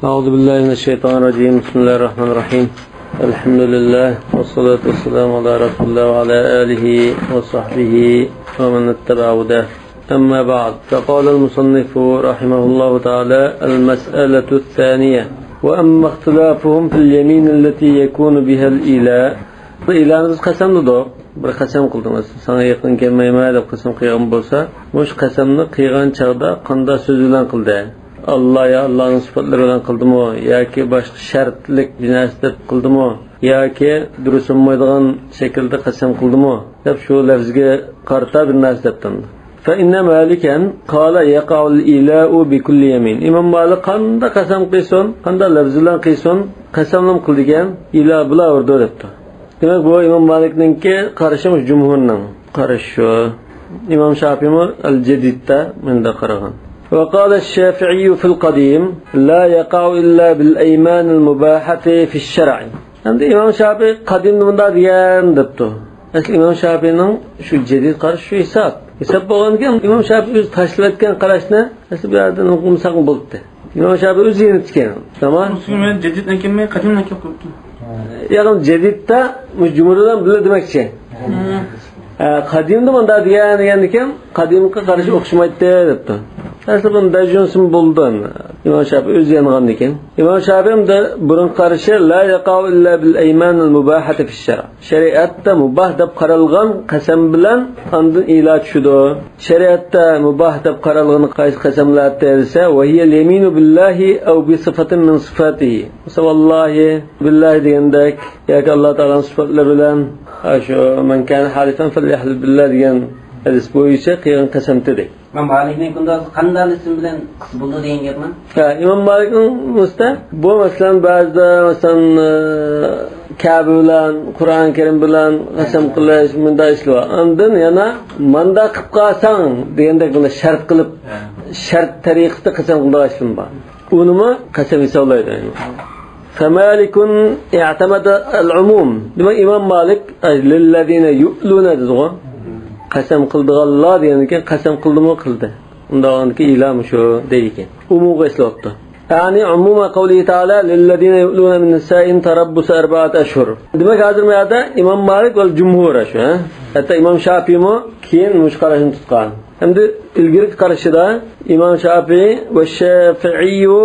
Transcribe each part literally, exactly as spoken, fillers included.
أعوذ بالله من الشيطان الرجيم. بسم الله الرحمن الرحيم. الحمد لله والصلاة والسلام على رسول الله وعلى آله وصحبه ومن اتبع هداه. أما بعد، فقال المصنف رحمه الله تعالى: المسألة الثانية، وأما اختلافهم في اليمين التي يكون بها الإيلاء. بۇ ئىلانى بىز قەسەم دېدۇق. بىر قەسەم قىلدىڭىز، ساڭا يېقىن كەلمەيمەن دەپ قەسەم قىلغان بولسا، مۇشۇ قەسەمنى قىلغان چاغدا قانداق سۆز بىلەن قىلدى؟ ئاللا يا ئاللانىڭ سۈپەتلىرى بىلەن قىلدىمۇ ياكى باشقا شەرتلىك بىر نەرسە دەپ قىلدىمۇ ياكى دۇرۇس بولمايدىغان شەكىلدە قەسەم قىلدىمۇ دەپ شۇ لەپزگە قارىتا بىر نەرسە دەپتۇ. فإن مالكا قال يقع الإيلاء بكل يمين. ئىمام مالىك قانداق قەسەم قىلسۇن، قانداق لەپز بىلەن قىلسۇن، قەسەملەم قىلىدىكەن، ئىلا بولاۋېرىدۇ دەپتۇ. دېمەك، بۇ ئىمام مالىكنىڭكى قارىشى مۇشۇ جۇمھۇرنىڭ قارىشى شۇ. ئىمام شافىيمۇ ئەل جەدىدتە مۇنداق قارىغان. وقال الشافعي في القديم: لا يقع إلا بالأيمان المباحة في الشرع. ئەمدى ئىمام شافىي قەدىمدە مۇنداق دېگەن دەپتۇ. ئەسلى ئىمام شافىينىڭ شۇ جەدىد قارىشى شۇ ھېساب. ھېساب بولغاندىكىن ئىمام شافىي ئۆزى تاشلىۋەتكەن قاراشنى ئەسلى بۇ يەردىن ئوقۇمىساقمۇ بولاتتى. ئىمام شافىي ئۆزى يېنىتكەن. تامام. مۇسۇلمان جەدىدنى كەلمەي، قەدىمنى كەپ قويۇپتۇ. ياق، جەدىدتە مۇشۇ جۇمھۇر بىلەن بىللە دېمەكچى. ھە، قەدىمدە مۇنداق دېگەن، دېگەندىكىن قەدىمكى قارىشى ئوخشىمايتتى دەپتۇ. ئەسلى بۇنى دەجۇنسىمۇ بولىدۇ. ئىمام شافىي ئۆزى يانغاندىكىن. ئىمام شافىي ئەمدى بۇرۇنقى قارىشى لا يقع إلا بالأيمان المباحة في الشرع. شەرىئەتتە مۇباھ دەپ قارالغان قەسەم بىلەن ئاندىن ئىلا چۈشىدۇ. شەرىئەتتە مۇباھ دەپ قارالغان قايسى قەسەملەردە دېسە، وهي اليمين بالله أو بصفة من صفاته. مەسىلەن، ۋاللاھى، بىللاھى دېگەندەك ياكى ئاللا تائالانىڭ سۈپەتلىرى بىلەن، ھە، شۇ مەن كان ھالىفەن فەليەھلىف بىللا دېگەن ھەدىس بويىچە قىلغان قەسەمتى دەيدۇ. ئىمام مالىكنىڭ كۇنداز قانداق ئىسىم بىلەن قىلسا بولىدۇ دېگەن گەپمۇ؟ ھە، ئىمام مالىكنىڭ ئۈستىدە بۇ، مەسىلەن، بەزىدە، مەسىلەن، ئى، كەبە بىلەن، قۇرئان كەرىم بىلەن قەسەم قىلىش، مۇنداق ئىشلار بار. ئاندىن يەنە ماندا قىلىپ قالساڭ دېگەندەك، بۇنى شەرت قىلىپ، شەرت تەرىقىسىدە قەسەم قىلىدىغان ئىشلار بار. ئۇنىمۇ قەسەم ھېسابلايدۇ. فمالك اعتمد العموم. دېمەك، ئىمام مالىك، ئاي، لىللەزىنە يۇئلۇنە دېدىغۇ. قەسەم قىلىدىغانلار دېگەندىن كېيىن قەسەم قىلدىمۇ قىلدى. ئۇنداق بولغاندىكىن ئىلا مۇشۇ دەيدىكەن. ئومۇمغا ئېسىلىۋاپتۇ. يەنى عموم قوله تعالى للذين يؤلون من نسائهم تربص أربعة أشهر. دېمەك، ھازىر بۇ يەردە ئىمام مالىك ۋە جۇمھۇر شۇ، ھە؟ ھەتتا ئىمام شافىيمۇ كېيىن مۇشۇ قاراشنى تۇتقان. ئەمدى ئىلگىرىكى قارىشىدا ئىمام شافىي ۋە شافىئىيۇ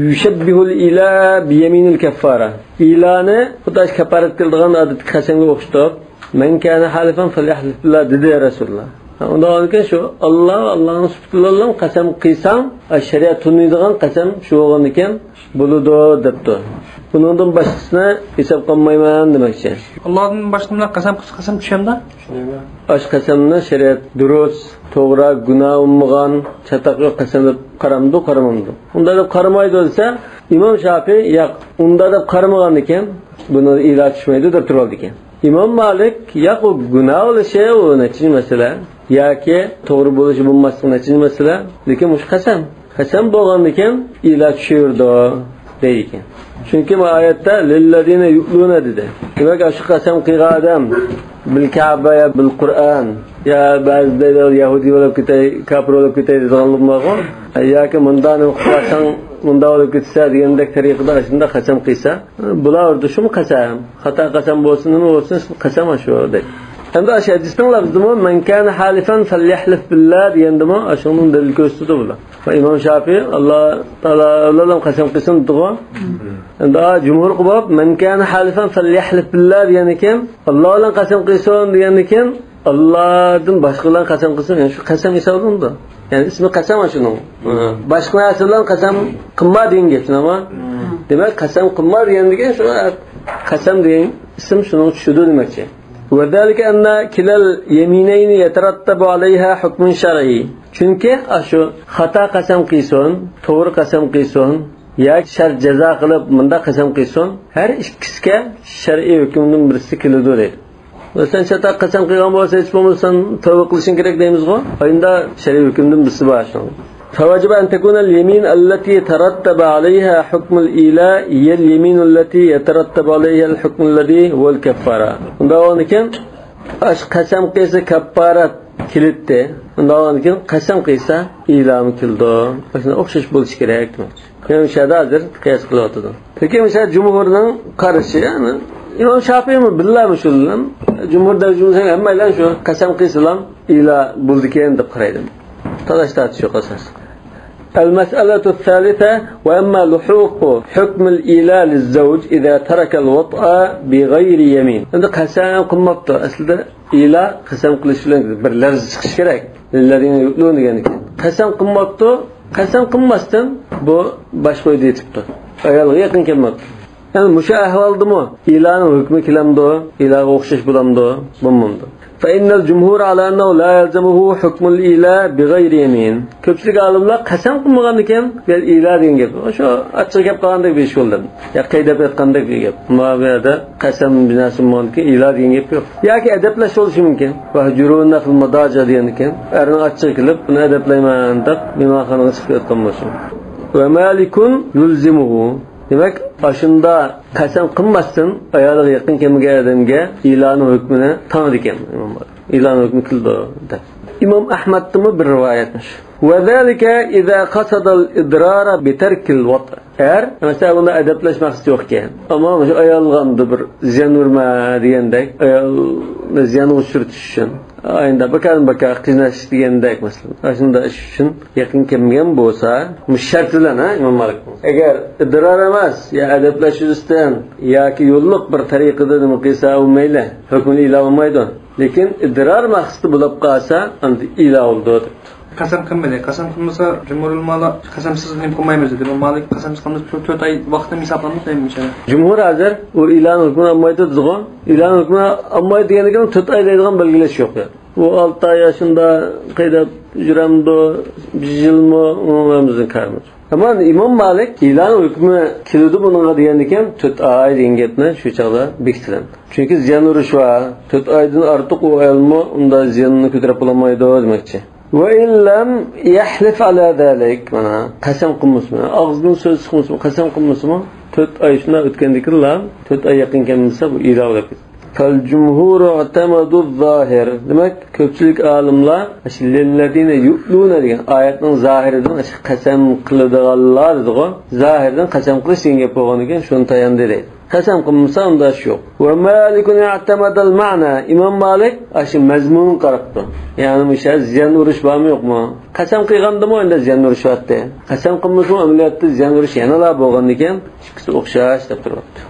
يۇشەببىھۇل ئىلا بىيەمىنىل كەففارە. ئىلانى خۇددى كەففارەت قىلىدىغان ئادەتتىكى قەسەمگە ئوخشىتىپ، مەن كانە ھالىفەن فەليەھلىف بىللا دېدى يا رەسۇلۇللا. ھە، ئۇنداق بولغاندىكىن شۇ ئاللا، ئاللانىڭ سۈپىتى بىلەن قەسەم قىلساڭ، ئە، شەرىئەت تونۇيدىغان قەسەم شۇ بولغاندىكىن بولىدۇ دەپتۇ. بۇنىڭدىن باشقىسىنى ھېساب قىلمايمەن دېمەكچى. ئاللادىن باشقا بىلەن قەسەم قىلسا قەسەم چۈشەمدۇ؟ ئاش قەسەمنى شەرىئەت دۇرۇس، توغرا، گۇناھ بولمىغان، چاتاق يوق قەسەم دەپ قارامدۇ، قارىمامدۇ؟ ئۇنداق دەپ قارىمايدۇ دېسە، ئىمام شافىي ياق، ئۇنداق دەپ قارىمىغاندىكىن بۇنى ئىلا چۈشمەيدۇ دەپ تۇرۇۋالىدىكەن. ئىمام مالىك، ياق، ئۇ گۇناھ بولۇشى، ئۇ نەچچىنچى مەسىلە. ياكى توغرا بولۇشى بولماسلىقى نەچچىنچى مەسىلە. لېكىن مۇشۇ قەسەم. قەسەم بولغاندىكىن ئىلا چۈشۈرىدۇ دەيدىكەن. چۈنكى بۇ ئايەتتە لىللەزىنە يۇئلۇنە دېدى. دېمەك، ئاشۇ قەسەم قىلغان ئادەم بىل كەبە يا بىل قۇرئان يا بەزىدە يەھۇدىي بولۇپ كېتەي، كاپىر بولۇپ كېتەي دەيدىغانلىقىم بارغۇ. ياكى مۇنداق نېمە قىلساڭ مۇنداق بولۇپ كېتىسە دېگەندەك تەرىقىدە ئاشۇنداق قەسەم قىلسا، بۇلار ئۆردە شۇمۇ قەسەم. خاتا قەسەم بولسۇن، نېمە بولسۇن، قەسەم ئاشۇ دەيدۇ. ئەمدى ئاشۇ ھەدىسنىڭ لەپزىدىمۇ، مەن كانە ھالىفەن فەليەھلىف بىللا دېگەندىمۇ ئاشۇنىڭ دەلىل كۆرسىتىدۇ بۇلار. ۋە ئىمام شافىي، ئاللا تائالا بىلەن قەسەم قىلسۇن دېدىغۇ. ئەمدى جۇمھۇر قىلىپ، مەن كانە ھالىفەن فەليەھلىف بىللا دېگەندىكىن، ئاللا بىلەن قەسەم قىلسۇن دېگەندىكىن، ئاللادىن باشقا بىلەن قەسەم قىلسۇن، يەنى شۇ قەسەم ھېسابلىنىدۇ. يەنى ئىسمى قەسەم شۇنىڭ. باشقا نەرسە بىلەن قەسەم قىلما دېگەن گەپ، شۇنداقمۇ؟ دېمەك، قەسەم قىلما دېگەندىكىن شۇ قەسەم دېگەن ئىسىم شۇنىڭغا چۈشىدۇ دېمەكچى. وذلك أن كلا اليمينين يترتب عليها حكم شرعي. چۈنكى ئاشۇ خاتا قەسەم قىلسۇن، توغرا قەسەم قىلسۇن، ياكى شەرت جازا قىلىپ مۇنداق قەسەم قىلسۇن، ھەر ئىككىسىگە شەرئىي ھۆكۈمدىن بىرسى كېلىدۇ دەيدۇ. مەسىلەن، چاتاق قەسەم قىلغان بولسا، ھېچ بولمىسا سەن تەۋبە قىلىشىڭ كېرەك دەيمىزغۇ؟ ئاينىدا شەرئىي ھۆكۈمدىن بىرسى بار شۇنىڭ. فوجب أن تكون اليمين التي ترتب عليها حكم الإيلاء هي اليمين التي يترتب عليها الحكم الذي هو الكفارة. ئۇنداق بولغاندىكىن، ئاشۇ قەسەم قىلسا كەففارەت كېلىتتى. شۇنداق بولغاندىكىن قەسەم قىلسا ئىلامۇ كېلىدۇ. شۇنىڭ ئوخشاش بولۇشى كېرەك دېمەكچى. يەنى مۇشۇ يەردە ھازىر قىياس قىلىۋاتىدۇ. لېكىن مۇشۇ يەردە جۇمھۇرنىڭ قارىشى، يەنى ئىمام شافىئىمۇ بىللە مۇشۇ، جۇمھۇر دەپ جۇمھۇر ھەممەيلەن شۇ قەسەم قىلسىلام ئىلا بولىدىكەن دەپ قارايدۇ. تالاش تارتىش يوق ئاساسەن. المسألة الثالثة، وأما لحوق حكم الإيلاء للزوج إذا ترك الوطء بغير يمين. ئەمدى قەسەم قىلماپتۇ. ئەسلىدە ئىلا قەسەم قىلىش بىلەن بىر لەفز چىقىشى كېرەك. لىللەزىنە يۇئلۇنە دېگەنكى. قەسەم قىلماپتۇ. قەسەم قىلماستىن بۇ باشقا ئۆيدە يېتىپتۇ. ئايالغا يېقىن كەلمەپتۇ. يەنى مۇشۇ ئەھۋالدىمۇ ئىلانىڭ ھۆكمى كېلەمدۇ؟ ئىلاغا ئوخشاش بولامدۇ؟ بولمامدۇ؟ فإن الجمهور على أنه لا يلزمه حكم الإيلاء بغير يمين. كۆپچىلىك ئالىملار قەسەم قىلمىغاندىكىن، بۇ يەردە ئىلا دېگەن گەپ. شۇ ئاچچىقى كەپ قالغاندەك بىر ئىش بولدى. يا قەيت دەپ ئېيتقاندەك بىر گەپ. ئەمما بۇ يەردە قەسەم بىناسى بولغاندىكىن ئىلا دېگەن گەپ يوق. ياكى ئەدەپلەش بولۇشى مۇمكىن. واهجروهن في المضاجع دېگەندىكىن، ئەرنىڭ ئاچچىقى كېلىپ، بۇنى ئەدەپلەيمەن دەپ مېھمانخانىغا چىقىپ كەتكەن بولسۇن. ومالك يلزمه. دېمەك، ئاشۇنداق قەسەم قىلماستىن ئايالىغا يېقىن كەلمىگەن ئادەمگە ئىلانىڭ ھۆكمىنى تاڭىدىكەن ئىمام مالىك. ئىلانىڭ ھۆكمى كېلىدۇ دەپ. ئىمام ئەھمەدتىنمۇ بىر رىۋايەتمىش. وذلك إذا قصد الإضرار بترك الوطء. ئەر، مەسىلەن، بۇندا ئەدەپلەش مەقسىتى يوقكەن. ئەمما مۇشۇ ئايالغا ئەمدى بىر زىيان ئۇرما دېگەندەك، ئايالنى زىيانغا ئۇچرىتىش ئۈچۈن. ئاينىدا بىكارمۇ بىكار قىيناش دېگەندەك مەسىلەن. ئاشۇنداق ئىش ئۈچۈن يېقىن كەلمىگەن بولسا، مۇشۇ شەرت بىلەن، ھە، ئىمام مالىك. ئەگەر ئىدرار ئەمەس، يا ئەدەپلەش يۈزىسىدىن ياكى يوللۇق بىر تەرىقىدە نېمە قىلسا، ئۇ مەيلى، ھۆكمىنى ئىلا بولمايدۇ. لېكىن ئىدرار مەقسىتى بولۇپ قالسا، ئەمدى ئىلا بولىدۇ دەپتۇ. قەسەم قىلمىدى. قەسەم قىلمىسا، جۇمھۇر ئۆلىمالار قەسەمسىز نېمە قىلمايمىز دېدى. ئىمام مالىك قەسەمسىز قىلمىسا، تۆ-، تۆت ئاي ۋاقتىنى ھېسابلامدۇق دەيمىز. جۇمھۇر ھازىر ئۇ ئىلانىڭ ھۆكمىنى ئالمايدۇ دېدىغۇ. ئىلانىڭ ھۆكمىنى ئالمايدۇ دېگەندىكىن تۆت ئاي دەيدىغان بەلگىلەش يوق. ئۇ ئالتە ئاي يا شۇنداق قەيدەپ يۈرەمدۇ، بىر يىلمۇ، ئۇنىڭ بىزنىڭ كارىمىز يوق. ئەمما ئىمام مالىك ئىلانىڭ ھۆكمى كېلىدۇ بۇنىڭغا دېگەندىكىن تۆت ئاي دېگەن گەپنى شۇ چاغدا بېكىتىلدى. چۈنكى زىيان ئۇرۇش بار. تۆت ئايدىن ئارتۇق ئۇ ئايالمۇ ئۇنداق زىياننى كۆتۈرۈپ بولالمايدۇ دېمەكچى. وإن لم يحلف على ذلك، مانا، قەسەم قىلمىسىمۇ، ئاغزىدىن سۆز چىقمىسىمۇ، قەسەم قىلمىسىمۇ، تۆت ئاي شۇنداق ئۆتكەندىن كېيىنلا، تۆت ئاي يېقىن كەلمىسە، بۇ ئىلا بولۇپ كېتىدۇ. فالجمهور اعتمدوا الظاهر. دېمەك، كۆپچىلىك ئالىملار شۇ لىللەزىنە يۇئلۇنە دېگەن ئايەتنىڭ زاھىرىدىن، شۇ قەسەم قىلىدىغانلار دېدىغۇ، زاھىرىدىن قەسەم قىلىش دېگەن گەپ بولغاندىكىن شۇنى تاياندى دەيدۇ. قەسەم قىلمىسا، ئۇنداق ئىش يوق. ومالك اعتمد المعنى. ئىمام مالىك ئاشۇ مەزمۇنغا قاراپتۇ. يەنى مۇشۇ زىيان ئۇرۇش بارمۇ يوقمۇ؟ قەسەم قىلغاندىمۇ ئەمدى زىيان ئۇرۇش بارتتى. قەسەم قىلمىسىمۇ ئەمەلىيەتتە زىيان ئۇرۇش يەنىلا بولغاندىكىن ئىككىسى ئوخشاش دەپ تۇرۇپتۇ.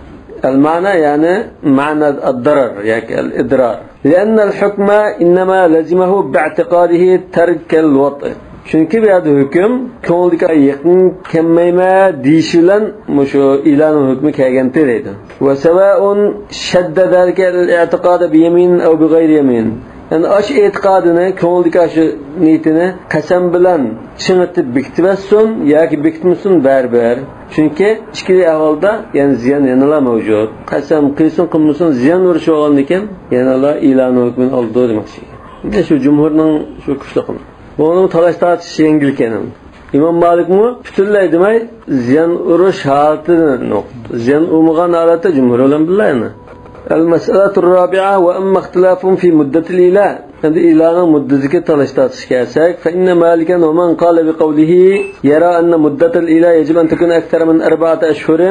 المعنى، يەنى مەنە الضرر ياكى الإضرار. لأن الحكم إنما لزمه باعتقاده ترك الوطء. چۈنكى بۇ يەردە ھۆكۈم كۆڭلىدىكى يېقىن كەلمەيمەن دېيىشى بىلەن مۇشۇ ئىلانىڭ ھۆكمى كەلگەنتى دەيدۇ. وسواء شد ذلك الاعتقاد بيمين أو بغير يمين. يەنى ئاشۇ ئېتىقادىنى، كۆڭلىدىكى ئاشۇ نىيىتىنى قەسەم بىلەن چىڭىتىپ بېكىتىۋەتسۇن ياكى بېكىتمىسۇن بەرىبىر. چۈنكى ئىككىلا ئەھۋالدا يەنە زىيان يەنىلا مەۋجۇت. قەسەم قىلسۇن قىلمىسۇن زىيان ئۇرۇش بولغاندىكىن يەنىلا ئىلانىڭ ھۆكمىنى ئالىدۇ دېمەكچى. شۇ جۇمھۇرنىڭ شۇ كۈچلۈكى. بۇنىڭ تالاش تارتىش يەڭگىلكەن. ئىمام مالىكمۇ پۈتۈنلەي دېمەي، زىيان ئۇرۇش ھالىتىنى نۇقتا. زىيان ئۇرمىغان ھالەتتە جۇمھۇر بىلەن بىللە يەنە. المسألة الرابعة، وأما اختلاف في مدة الإيلاء. ئەمدى ئىلانىڭ مۇددىتىگە تالاش تارتىش كەلسەك، فإن مالكا ومن قال بقوله يرى أن مدة الإيلاء يجب أن تكون أكثر من أربعة أشهر،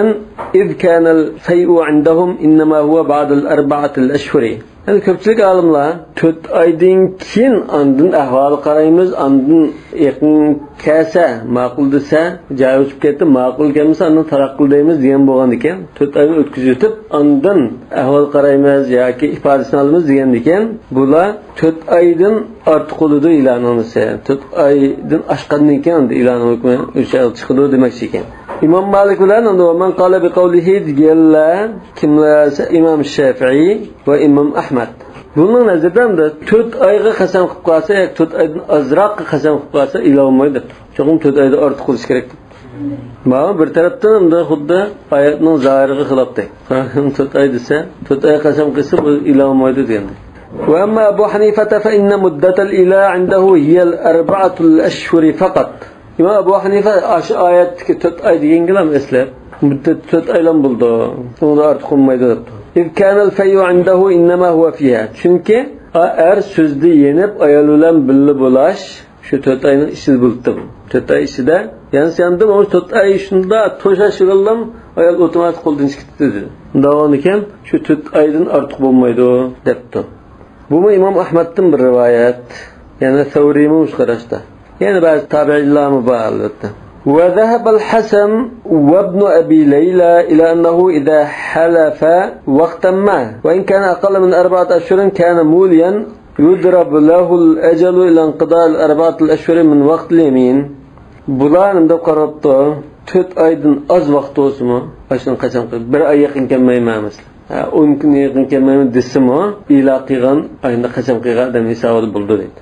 إذ كان الفيء عندهم إنما هو بعد الأربعة الأشهر. يەنى كۆپچىلىك ئالىملار تۆت ئايدىن كېيىن ئاندىن ئەھۋالغا قارايمىز، ئاندىن يېقىن كەلسە، ماقۇل دېسە، جايى ئۆتۈپ كەتتى، ماقۇل كەلمىسە، ئاندىن تالاق قىل دەيمىز دېگەن بولغاندىكەن، تۆت ئاينى ئۆتكۈزۈۋېتىپ، ئاندىن ئەھۋال قارايمىز ياكى ئىپادىسىنى ئالىمىز دېگەندىكەن، بۇلار تۆت ئايدىن ئارتۇق بولىدۇ ئىلانىڭ دېسە، تۆت ئايدىن ئاشقاندىن كېيىن ئاندىن ئىلانىڭ ھۆكمى ئۆزى چىقىدۇ دېمەكچى ئىكەن. ئىمام مالىك بىلەن ئاندىن ومن قال بقوله دېگەنلەر كىملەر دېسە، ئىمام شافىئىي ۋە ئىمام ئەھمەد. بۇنىڭ نەزىرىدە ئەمدى تۆت ئايغا قەسەم قىلىپ قالسا ياكى تۆت ئايدىن ئازراققا قەسەم قىلىپ قالسا ئىلا بولمايدۇ دەپتۇ. چوقۇم تۆت ئايدىن ئارتۇق بولۇشى كېرەك دەپتۇ. مانا بىر تەرەپتىن ئەمدى خۇددى ئايەتنىڭ زاھىرىغا خىلاپتەك. تۆت ئاي دېسە، تۆت ئاي قەسەم قىلسا بۇ ئىلا بولمايدۇ دېگەندەك. وأما أبو حنيفة فإن مدة الإيلاء عنده هي الأربعة الأشهر فقط. ئىمام ئەبۇ ھەنىفە ئاشۇ ئايەتتىكى تۆت ئاي دېگەنگىلا ئەسلەپ، مۇددەت تۆت ئايلا بولىدۇ. ئۇنىڭدىن ئارتۇق بولمايدۇ دەپتۇ. إذ كان الفيء عنده إنما هو فيها. چۈنكى ئا، ئەر سۆزدە يېنىپ، ئايال بىلەن بىللە بولاش شۇ تۆت ئاينىڭ ئىچىدە بولۇپتۇ. تۆت ئاي ئىچىدە يانسا ياندىم، ئۇ تۆت ئاي شۇنداق توشاشىۋالدىم، ئايال ئوتوماتىك قولدىن چىقىپ كېتىدۇ. داۋاملىكەن شۇ تۆت ئايدىن ئارتۇق بولمايدۇ دەپتۇ. بۇمۇ ئىمام ئەھمەدتىن بىر رىۋايەت. يەنە سەۋرىيمۇ مۇشۇ قاراشتا. يەنە بەزى تابىئىنلارمۇ بار، ئەلۋەتتە. وذهب الحسن وابن أبي ليلى إلى أنه إذا حلف وقتا ما، وإن كان أقل من أربعة أشهر، كان موليا يضرب له الأجل إلى انقضاء الأربعة الأشهر من وقت اليمين. بۇلار نېمە دەپ قاراپتۇ؟ تۆت ئايدىن ئاز ۋاقىت بولسىمۇ، ئاشۇنى قەسەم قىلىپ، بىر ئاي يېقىن كەلمەيمەن، مەسىلەن. ھە، ئون كۈن يېقىن كەلمەيمەن دېسىمۇ، ئىلا قىلغان، ئاينىدا قەسەم قىلغان ئادەم ھېسابىدا بولىدۇ دەيدۇ.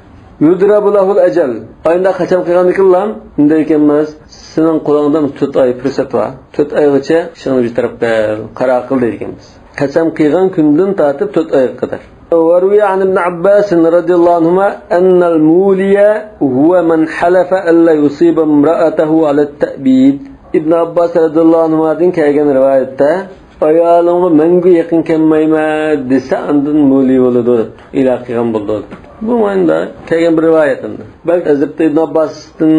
يضرب له الأجل. ئاينىدا قەسەم قىلغاندىكىنلا، ئۇنداق ئىكەنمىز، سېنىڭ قولۇڭدا تۆت ئاي پۇرسەت بار. تۆت ئايغىچە ئىشىڭنى بىر تەرەپ قىل، قارار قىل دەيدىكەنمىز. قەسەم قىلغان كۈندىن تارتىپ تۆت ئايغا قەدەر. وروي عن ابن عباس رضي الله عنهما أن المولي هو من حلف ألا يصيب امرأته على التأبيد. ئىبن ئابباس رەزىياللاھۇ ئەنھۇدىن كەلگەن رىۋايەتتە، ئايالىڭغا مەڭگۈ يېقىن كەلمەيمەن دېسە، ئاندىن مولىي بولىدۇ، ئىلا قىلغان بولىدۇ. بۇ مەنىدە كەلگەن بىر رىۋايەت ئەمدى. بەلكى ھەزرىتى ئىبن ئابباستىن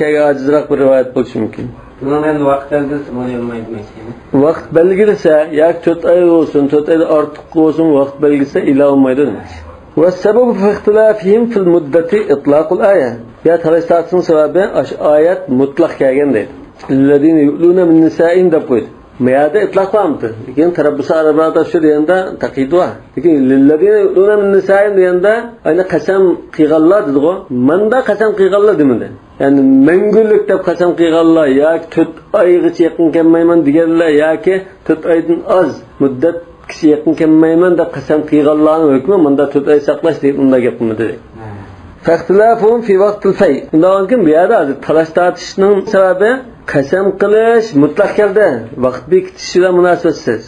كەلگەن ئاجىزراق بىر رىۋايەت بولۇشى مۇمكىن. بۇنىڭ ئەمدى ۋاقىت بەلگىلىسە مولىي بولمايدۇ دېمەكچى. ۋاقىت بەلگىلىسە، ياكى تۆت ئاي بولسۇن، تۆت ئايدىن ئارتۇق بولسۇن، ۋاقىت بەلگىلىسە، ئىلا بولمايدۇ دېمەكچى. والسبب في اختلافهم في المدة إطلاق الآية. يا تالاش تارتىشنىڭ سەۋەبى، ئاشۇ ئايەت مۇتلەق كەلگەن دەيدۇ. للذين يؤلون من نسائهم دەپ قويدى. ما يەردە ئىتلاق بارمىدى. لېكىن تەرەببۇسى ئەربەئەتۇ ئەشھۇر دېگەندە تەقيىد بار. لېكىن لىللەزىنە يۇئلۇنە مىن نىسائىھىم دېگەندە، ئەنە قەسەم قىلغانلار دېدىغۇ. ماندا قەسەم قىلغانلار دېمىدى. يەنى مەڭگۈلۈك دەپ قەسەم قىلغانلار ياكى تۆت ئايغىچە يېقىن كەلمەيمەن دېگەنلەر ياكى تۆت ئايدىن ئاز مۇددەتكىچە يېقىن كەلمەيمەن دەپ قەسەم قىلغانلارنىڭ ھۆكمى ماندا تۆت ئاي ساقلاش دېگەن ئۇنداق گەپ قىلمىدى. فاختلافهم في وقت الفيء. شۇنداق بولغاندىكىن بۇ يەردە ھازىر تالاش تارتىشنىڭ سەۋەبى قەسەم قىلىش مۇتلەق كەلدى. ۋاقىت بېكىتىش بىلەن مۇناسىۋەتسىز.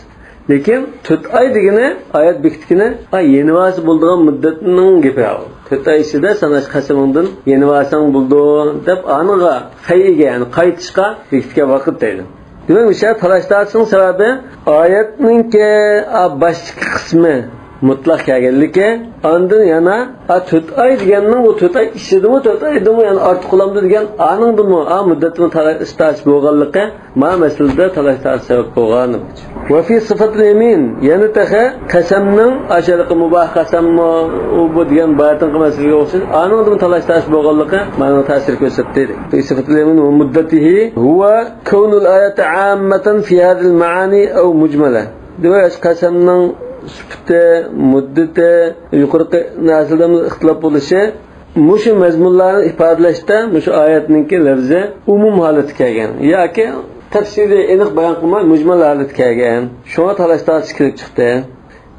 لېكىن تۆت ئاي دېگىنى، ئايەت بېكىتكىنى، ئا، يېنىۋالسا بولىدىغان مۇددەتنىڭ گېپى ئۇ. تۆت ئاي ئىچىدە سەن ئاشۇ قەسىمىڭدىن يېنىۋالساڭ بولىدۇ دەپ ئانىڭغا، فەيئىگە، يەنى قايتىشقا بېكىتكەن ۋاقىت دەيدۇ. دېمەك، مۇشۇ يەردە تالاش تارتىشنىڭ سەۋەبى ئايەتنىڭكى، ئا، باشتىكى قىسمى مۇتلەق كەلگەنلىكى، ئاندىن يەنە، ئا، تۆت ئاي دېگەننىڭ بۇ تۆت ئاي ئىچىدىمۇ، تۆت ئايدىنمۇ يەنە ئارتۇق بولامدۇ دېگەن، ئانىڭدىمۇ، ئا، مۇددەتنىمۇ تالاش تارتىش بولغانلىقى، ما مەسىلىدە تالاش تارتىش سەۋەب بولغان. وفي صفة اليمين، يەنە تېخى قەسەمنىڭ، ئاشۇ ھېلىقى مۇباھ قەسەممۇ، ئۇ بۇ دېگەن بايىقىنقى مەسىلىگە ئوخشاش، ئانىڭدىمۇ تالاش تارتىش بولغانلىقى مانا تەسىر كۆرسەتتى. في صفة اليمين ومدته هو كون الآية عامة في هذه المعاني أو مجملة. دېمەك، قەسەمنىڭ سۈپىتى، مۇددىتى، يۇقىرىقى نەرسىلەردە ئىختىلاپ بولۇشى مۇشۇ مەزمۇنلارنى ئىپادىلەشتە مۇشۇ ئايەتنىڭكى لەپزى ئومۇم ھالەتتە كەلگەن ياكى تەپسىلىي ئېنىق بايان قىلماي مۇجمەل ھالەتتە كەلگەن. شۇڭا تالاش تارتىش كېلىپ چىقتى.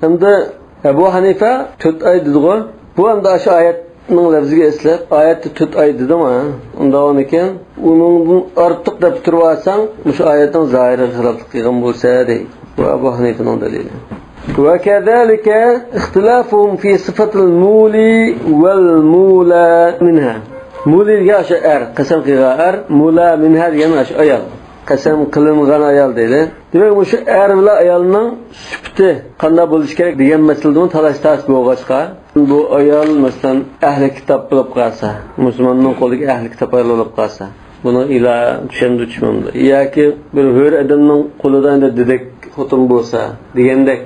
ئەمدى ئەبۇ ھەنىفە تۆت ئاي دېدىغۇ. بۇ ئەمدى ئاشۇ ئايەتنىڭ لەپزىگە ئېسىلىپ، ئايەتتە تۆت ئاي دېدىما؟ ئۇنداق بولغاندىكىن، ئۇنىڭدىن ئارتۇق دەپ تۇرۇۋالساڭ، مۇشۇ ئايەتنىڭ زاھىرىغا خىلاپلىق قىلغان بولىسەن دەيدۇ. بۇ ئەبۇ ھەنىفىنىڭ دەلىلى. وكذلك اختلافهم في صفة المولي والمولى منها. مولى دېگەن ئاشۇ ئەر، قەسەم قىلغان ئەر، مولى منها دېگەن ئاشۇ ئايال. قەسەم قىلىنغان ئايال دەيدۇ. دېمەك، مۇشۇ ئەر بىلەن ئايالنىڭ سۈپىتى قانداق بولۇشى كېرەك دېگەن مەسىلىدىمۇ تالاش تارتىش بولغاچقا، بۇ ئايال، مەسىلەن، ئەھلى كىتاب بولۇپ قالسا، مۇسۇلماننىڭ قولىدىكى ئەھلى كىتاب ئايال بولۇپ قالسا، بۇنى ئىلا چۈشەندۈرۈش مۇمكىن. ياكى بىر ھۆر ئادەمنىڭ قولىدا ئەمدى دېدەك خوتۇن بولسا دېگەندەك.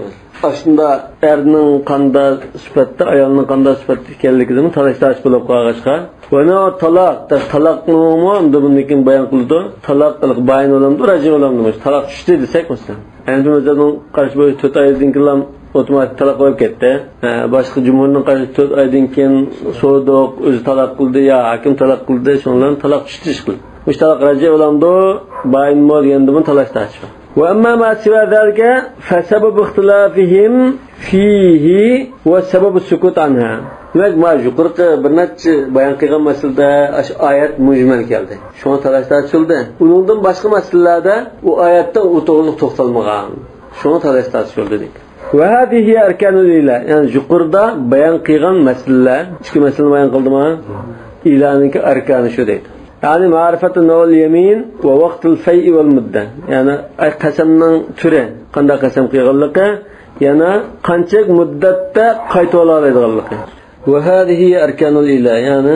ئاشۇنداق ئەرنىڭ قانداق سۈپەتتە، ئايالنىڭ قانداق سۈپەتتە ئىكەنلىكىدىمۇ تالاش تارتىش بولۇپ قالغاچقا، ۋە نەۋ تالاق، تالاقنىمۇ ئەمدى بۇندىن كېيىن بايان قىلىدۇ. تالاق بايىن بولامدۇ، راجىئ بولامدۇ؟ مۇشۇ تالاق چۈشتى دېسەك، مەسىلەن. ھەنىفىي مەزھەپنىڭ قارىشى بويىچە تۆت ئايدىن كېيىنلا ئوتوماتىك تالاق بولۇپ كەتتى. ھە، باشقا جۇمھۇرنىڭ قارىشى تۆت ئايدىن كېيىن سورىدۇق، ئۆزى تالاق قىلدى يا ھاكىم تالاق قىلدى، شۇنىڭ بىلەن تالاق چۈشتى ئىشقىلىپ. مۇشۇ تالاق راجىئ بولامدۇ، بايىنمۇ دېگەندىمۇ تالاش تارتىش بار. وأما ما سوى ذلك فسبب اختلافهم فيه وسبب السكوت عنها. دېمەك، ما يۇقىرىقى بىر نەچچە بايان قىلغان مەسىلىدە ئاشۇ ئايەت مۇجمەل كەلدى. شۇڭا تالاش تارتىشىلدى. ئۇنىڭدىن باشقا مەسىلىلەردە ئۇ ئايەتتە ئۇ توغرىلىق توختالمىغان. شۇڭا تالاش تارتىشىلدى دېدى. وهذه هي أركان الإيلاء. يەنى يۇقىرىدا بايان قىلغان مەسىلىلەر، ئىككى مەسىلىنى بايان قىلدىم ھە. ئىلانىڭكى ئەركانى شۇ دەيدۇ. يەنى معرفة نوع اليمين ووقت الفيء والمدة. يەنى ئاي قەسەمنىڭ تۈرى، قانداق قەسەم قىلغانلىقى، يەنە قانچىلىك مۇددەتتە قايتىۋالالايدىغانلىقى. وهذه أركان الإيلاء، يەنى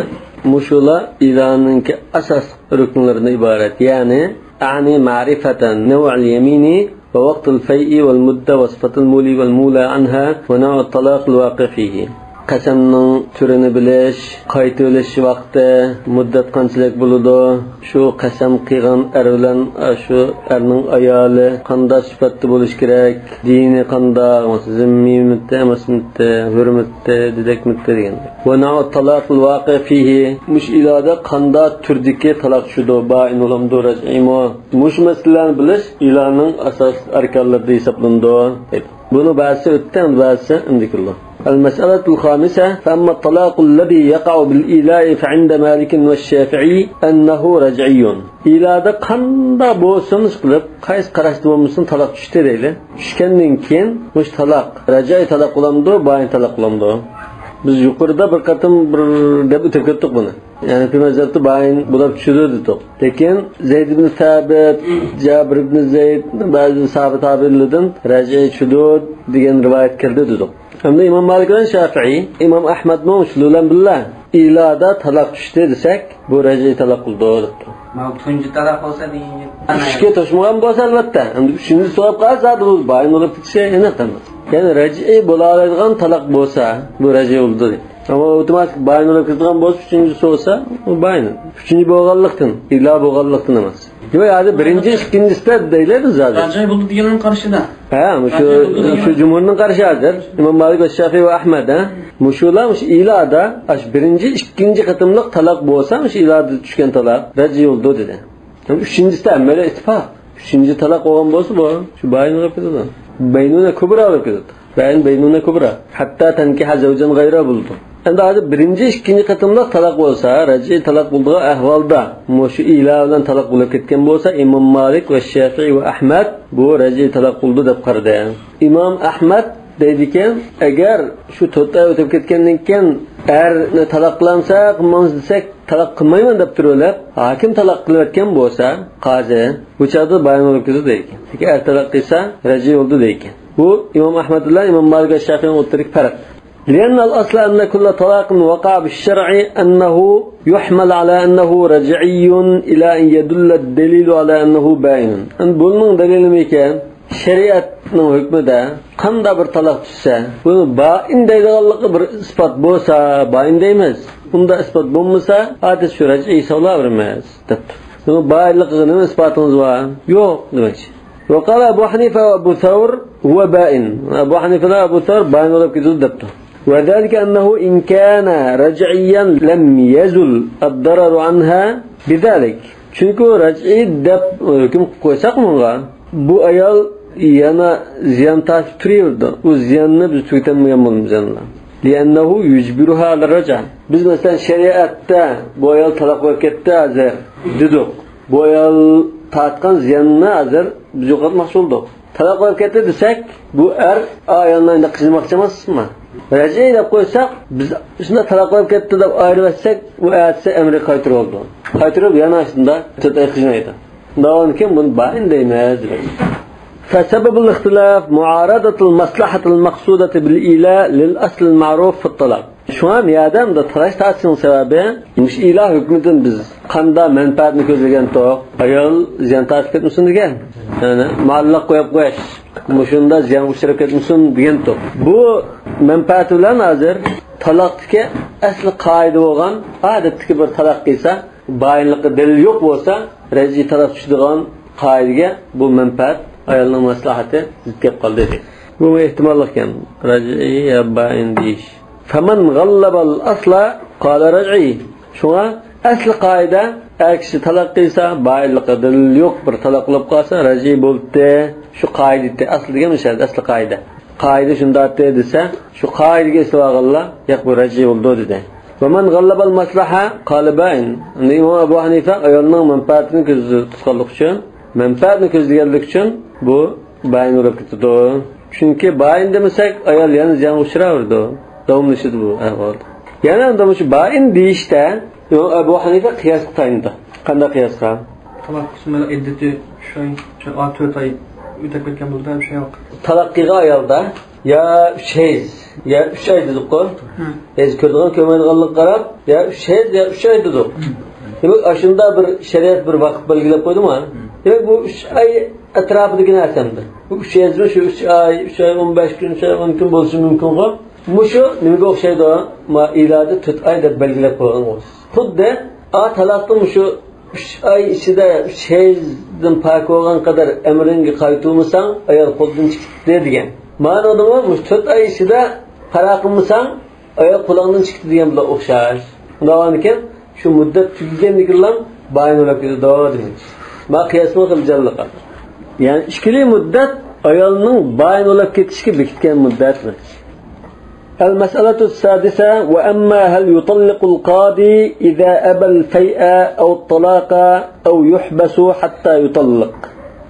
مۇشۇلار ئىلانىڭكى ئاساسلىق رۇكۇنلىرىدىن ئىبارەت. يەنى، أعني معرفة نوع اليمين ووقت الفيء والمدة وصفة المولي والمولى عنها ونوع الطلاق الواقع فيه. قەسەمنىڭ تۈرىنى بىلىش، قايتىۋېلىش ۋاقتى، مۇددەت قانچىلىك بولىدۇ، شۇ قەسەم قىلغان ئەر بىلەن، ئە، شۇ ئەرنىڭ ئايالى قانداق سۈپەتتە بولۇشى كېرەك، دىنى قانداق، زىممىيمىتى، ئەمەسمىتى، ھۆرمىتى، دېدەكمىتى دېگەن. ونوع الطلاق الواقع فيه، مۇشۇ ئىلادا قانداق تۈردىكى تالاق چۈشىدۇ، بائىن بولامدۇ، رەجئىيمۇ؟ مۇشۇ مەسىلىلەرنى بىلىش ئىلانىڭ ئاساسلىق ئەركانلىرىدا ھېسابلىنىدۇ، دەيدۇ. بۇنى بەزىسى ئۆتتى، ئەمدى بەزىسى ئەمدى كېلىدۇ. المسألة الخامسة، فأما الطلاق الذي يقع بالإيلاء فعند مالك والشافعي أنه رجعي. ئىلادا قانداق بولسۇن، ئىشقىلىپ، قايسى قاراشتا بولمىسۇن، تالاق چۈشتى دەيلى. چۈشكەندىن كېيىن مۇشۇ تالاق رەجئىي تالاق بولامدۇ، بائىن تالاق بولامدۇ؟ بىز يۇقىرىدا بىر قېتىم بىر دەپ ئۆتۈپ كەتتۇق بۇنى. يەنى، ھەنەفىي مەزھەبتە بائىن بولاپ چۈشىدۇ دېدۇق. لېكىن زەيد ئىبن سابىت، جابىر ئىبن زەيد، بەزى ساھابە تابىئىنلاردىن رەجئىي چۈشىدۇ دېگەن رىۋايەت كەلدى دېدۇق. ئەمدى ئىمام مالىك بىلەن شافىئىي، ئىمام ئەھمەدمۇ شۇلار بىلەن بىللە ئىلادا تالاق چۈشتى دېسەك، بۇ رەجئىي تالاق بولىدۇ دەپتۇ. مانا تۇنجى تالاق بولسا دېگەن گەپ. ئۈچكە توشمىغان بولسا، ئەلۋەتتە. ئەمدى ئۈچىنچى سوراپ قالسا، بۇ بائىن بولۇپ كېتىشى ئېنىق ئەمەس. يەنى رەجئىي بولالايدىغان تالاق بولسا، بۇ رەجئىي بولىدۇ دەيدۇ. ئەمما ئاپتوماتىك بائىن بولۇپ كېتىدىغان بولسا، ئۈچىنچىسى بولسا، ئۇ بائىن. ئۈچىنچى بولغانلىقتىن، ئىلا بولغانلىقتىن ئەمەس. ياق، ھازىر بىرىنچى، ئىككىنچىسىدە دەيلى بىز ھازىر. رەجئىي بولدى دېگەننىڭ قارىشىدا. ھە، مۇشۇ، رەجئىي بولدى دېگەن. شۇ جۇمھۇرنىڭ قارىشى ھازىر. ئىمام مالىك ۋە شافىئى ۋە ئەھمەد، ھە؟ مۇشۇلار مۇشۇ ئىلادا، ئاشۇ بىرىنچى، ئىككىنچى قېتىملىق تالاق بولسا، مۇشۇ ئىلادا چۈشكەن تالاق رەجئىي بولىدۇ دېدى. ئۈچىنچىسىدە ھەممەيلەن ئىتتىپاق. ئۈچىنچى تالاق بولغان بولسا، بۇ شۇ بائىن بولۇپ كېتىدۇ. بەينۇنە كۇبرا بولۇپ كېتىدۇ. بەئىن بەينۇنە كۇبرا. ھەتتا تەنكىھە زەۋجەن غەيرە بولىدۇ. ئەمدى ھازىر بىرىنچى، ئىككىنچى قېتىملىق تالاق بولسا، رەجئىي تالاق بولىدىغان ئەھۋالدا، مۇشۇ ئىلا بىلەن تالاق بولۇپ كەتكەن بولسا، ئىمام مالىك ۋە شافىئى ۋە ئەھمەد بۇ رەجئىي تالاق بولىدۇ دەپ قارىدى. ئىمام ئەھمەد دەيدىكەن، ئەگەر شۇ تۆت ئاي ئۆتۈپ كەتكەندىن كېيىن ئەرنى تالاق قىلامسەن، قىلمامسەن دېسەك، تالاق قىلمايمەن دەپ تۇرۇۋېلىپ، ھاكىم تالاق قىلىۋەتكەن بولسا، قازى، بۇ چاغدا بائىن بولۇپ كېتىدۇ دەيدىكەن. لېكىن ئەر تالاق قىلسا، رەجئىي بولىدۇ دەيدىكەن. بۇ ئىمام ئەھمەد بىلەن ئىمام مالىك ۋە شافىئىنىڭ ئوتتۇرىدىكى پەرق. لأن الأصل أن كل طلاق وقع بالشرع أنه يحمل على أنه رجعي إلى أن يدل الدليل على أنه بائن. ئەمدى بۇنىڭ دەلىلى نېمىكەن؟ شەرىئەتنىڭ ھۆكمىدە قانداق بىر تالاق چۈشسە، بۇنى بائىن دەيدىغانلىقى بىر ئىسپات بولسا، بائىن دەيمىز. ئۇنداق ئىسپات بولمىسا، ئادەتتە شۇ رەجئىي ھېسابلاۋېرىمىز، دەپتۇ. بۇنىڭ بائىنلىقىغا نېمە ئىسپاتىڭىز بار؟ يوق، دېمەكچى. وقال أبو حنيفة وأبو ثور هو بائن. ئەبۇ ھەنىفە بىلەن ئەبۇ سەۋر بائىن بولۇپ كېتىدۇ دەپتۇ. وذلك أنه إن كان رجعيا لم يزل الضرر عنها بذلك. چۈنكى ئۇ رەجئىي دەپ ھۆكۈم قىلىپ قويساق ئۇنىڭغا، بۇ ئايال يەنە زىيان تارتىپ تۇرۇۋېرىدۇ. ئۇ زىياننى بىز تۈگىتەلمىگەن بولىمىز يەنىلا. لأنه يجبرها على الرجعة. بىز مەسىلەن شەرىئەتتە بۇ ئايال تالاق بولۇپ كەتتى ھازىر دېدۇق. بۇ ئايال تارتقان زىياننى ھازىر بىز يوقاتماقچى بولدۇق. تالاق بولۇپ كەتتى دېسەك، بۇ ئەر ئايالنى ئەمدى قىينىماقچى ئەمەسمۇ؟ رەجئىي دەپ قويساق، بىز شۇنداق تالاق بولۇپ كەتتى دەپ ئايرىۋەتسەك، ئۇ ئەتىسى ئەمرى قايتۇرۇلىدۇ. قايتۇرۇپ يەنە شۇنداق تۆت ئاي قىينايدۇ. داۋامىدىن كېيىن بۇنى بائىن دەيمىز دېدى. فسبب الاختلاف معارضة المصلحة المقصودة بالإيلاء للأصل المعروف في الطلاق. شۇڭا مۇ يەردە مۇنداق تالاش تارتىشنىڭ سەۋەبى، مۇشۇ ئىلا ھۆكمىدىن بىز قانداق مەنپەئەتنى كۆزلىگەنتۇق؟ ئايال زىيان تارتىپ كەتمىسۇن دېگەن. يەنى مۇئەللەق قويۇپ قويۇش، مۇشۇنداق زىيانغا ئۇچراپ كەتمىسۇن دېگەنتۇق. بۇ مەنپەئەت بىلەن ھازىر تالاقتىكى ئەسلى قائىدە بولغان، ئادەتتىكى بىر تالاق قىلسا، بائىنلىققا دەلىل يوق بولسا، رەجئىي تالاق چۈشىدىغان قائىدىگە بۇ مەنپەئەت، ئايالنىڭ مەسلىھەتى زىت كەپ قالدى دېدى. بۇمۇ ئېھتىماللىق ئىكەن، رەجئىي يا بائىن دېيىش. فمن غلب الأصل قال رجعي. شۇڭا ئەسلى قائىدە، ئەر كىشى تالاق قىلسا، بائىنلىققا دەلىل يوق بىر تالاق بولۇپ قالسا، رەجئىي بولدى. شۇ قائىدە، ئەسلى دېگەن مۇشۇ يەردە ئەسلى قائىدە. قائىدە شۇنداق دېسە، شۇ قائىدىگە ئېسىلىۋالغانلار، ياق، بۇ رەجئىي بولىدۇ دېدى. ومن غلب المصلحة قال بائن. ئەمدى ئىمام ئەبۇ ھەنىفە ئايالنىڭ مەنپەئەتىنى كۆزدە تۇتقانلىقى ئۈچۈن، مەنپەئەتنى كۆزلىگەنلىكى ئۈچۈن بۇ بائىن بولۇپ كېتىدۇ. چۈنكى بائىن دېمىسەك، ئايال يەنە زىيانغا ئۇچراۋېرىدۇ. داۋاملىشىدۇ بۇ ئەھۋال. يەنە ئەمدى مۇشۇ بائىن دېيىشتە ئەبۇ ھەنىفە قىياسقا تايىنىدۇ. قانداق قىياسقا؟ تالاق قىلسا مانا ئىددىتى ئۈچ ئاي، ئۈچ ئاي، تۆت ئاي. ئۆتۈپ كەتكەن بولىدۇ، بىر شەي يوق. تالاق قىلغان ئايالدا يا ئۈچ ھەيز، يا ئۈچ ئاي دېدۇققۇ. ھە. ھەيز كۆرىدىغان، كۆرمەيدىغانلىققا قاراپ، يا ئۈچ ھەيز، يا ئۈچ ئاي دېدۇق. ھە. دېمەك، ئاشۇنداق بىر شەرىئەت بىر ۋاقىت بەلگىلەپ قويدىمۇ؟ ھە. دېمەك، بۇ ئۈچ ئاي ئەتراپىدىكى نەرسەمدۇر. بۇ ئۈچ ھەيزمۇ شۇ ئۈچ ئاي، ئۈچ ئاي ئون بەش كۈن، ئۈچ ئاي ئون كۈن بولۇشى مۇمكىنغۇ. مۇشۇ نېمىگە ئوخشايدۇ؟ ما ئىلادا تۆت ئاي دەپ بەلگىلەپ قويغان بولسا. خۇددى ئا تالاقنى مۇشۇ ئۈچ ئاي ئىچىدە ئۈچ ھەيزدىن پاك بولغان قەدەر ئەمرىڭگە قايتۇرمىساڭ، ئايال قولدىن چىقىپتۇ دېگەن. مانىدىمۇ مۇشۇ تۆت ئاي ئىچىدە پاراق قىلمىساڭ، ئايال قۇلاڭدىن چىقىپتۇ دېگەن بىلەن ئوخشاش. شۇنداق بولغاندىكىن، شۇ مۇددەت تۈگىگەندىكىنلا بايىن بولۇپ كېتىدۇ دېمەكچى. ما قىياسمۇ خېلى جانلىق. يەنى ئىككىلى مۇددەت ئايالنىڭ بايىن بولۇپ كېتىشىگە بېكىتكەن مۇددەت. المسألة السادسة، وأما هل يطلق القاضي إذا أبى الفيء أو الطلاق أو يحبس حتى يطلق؟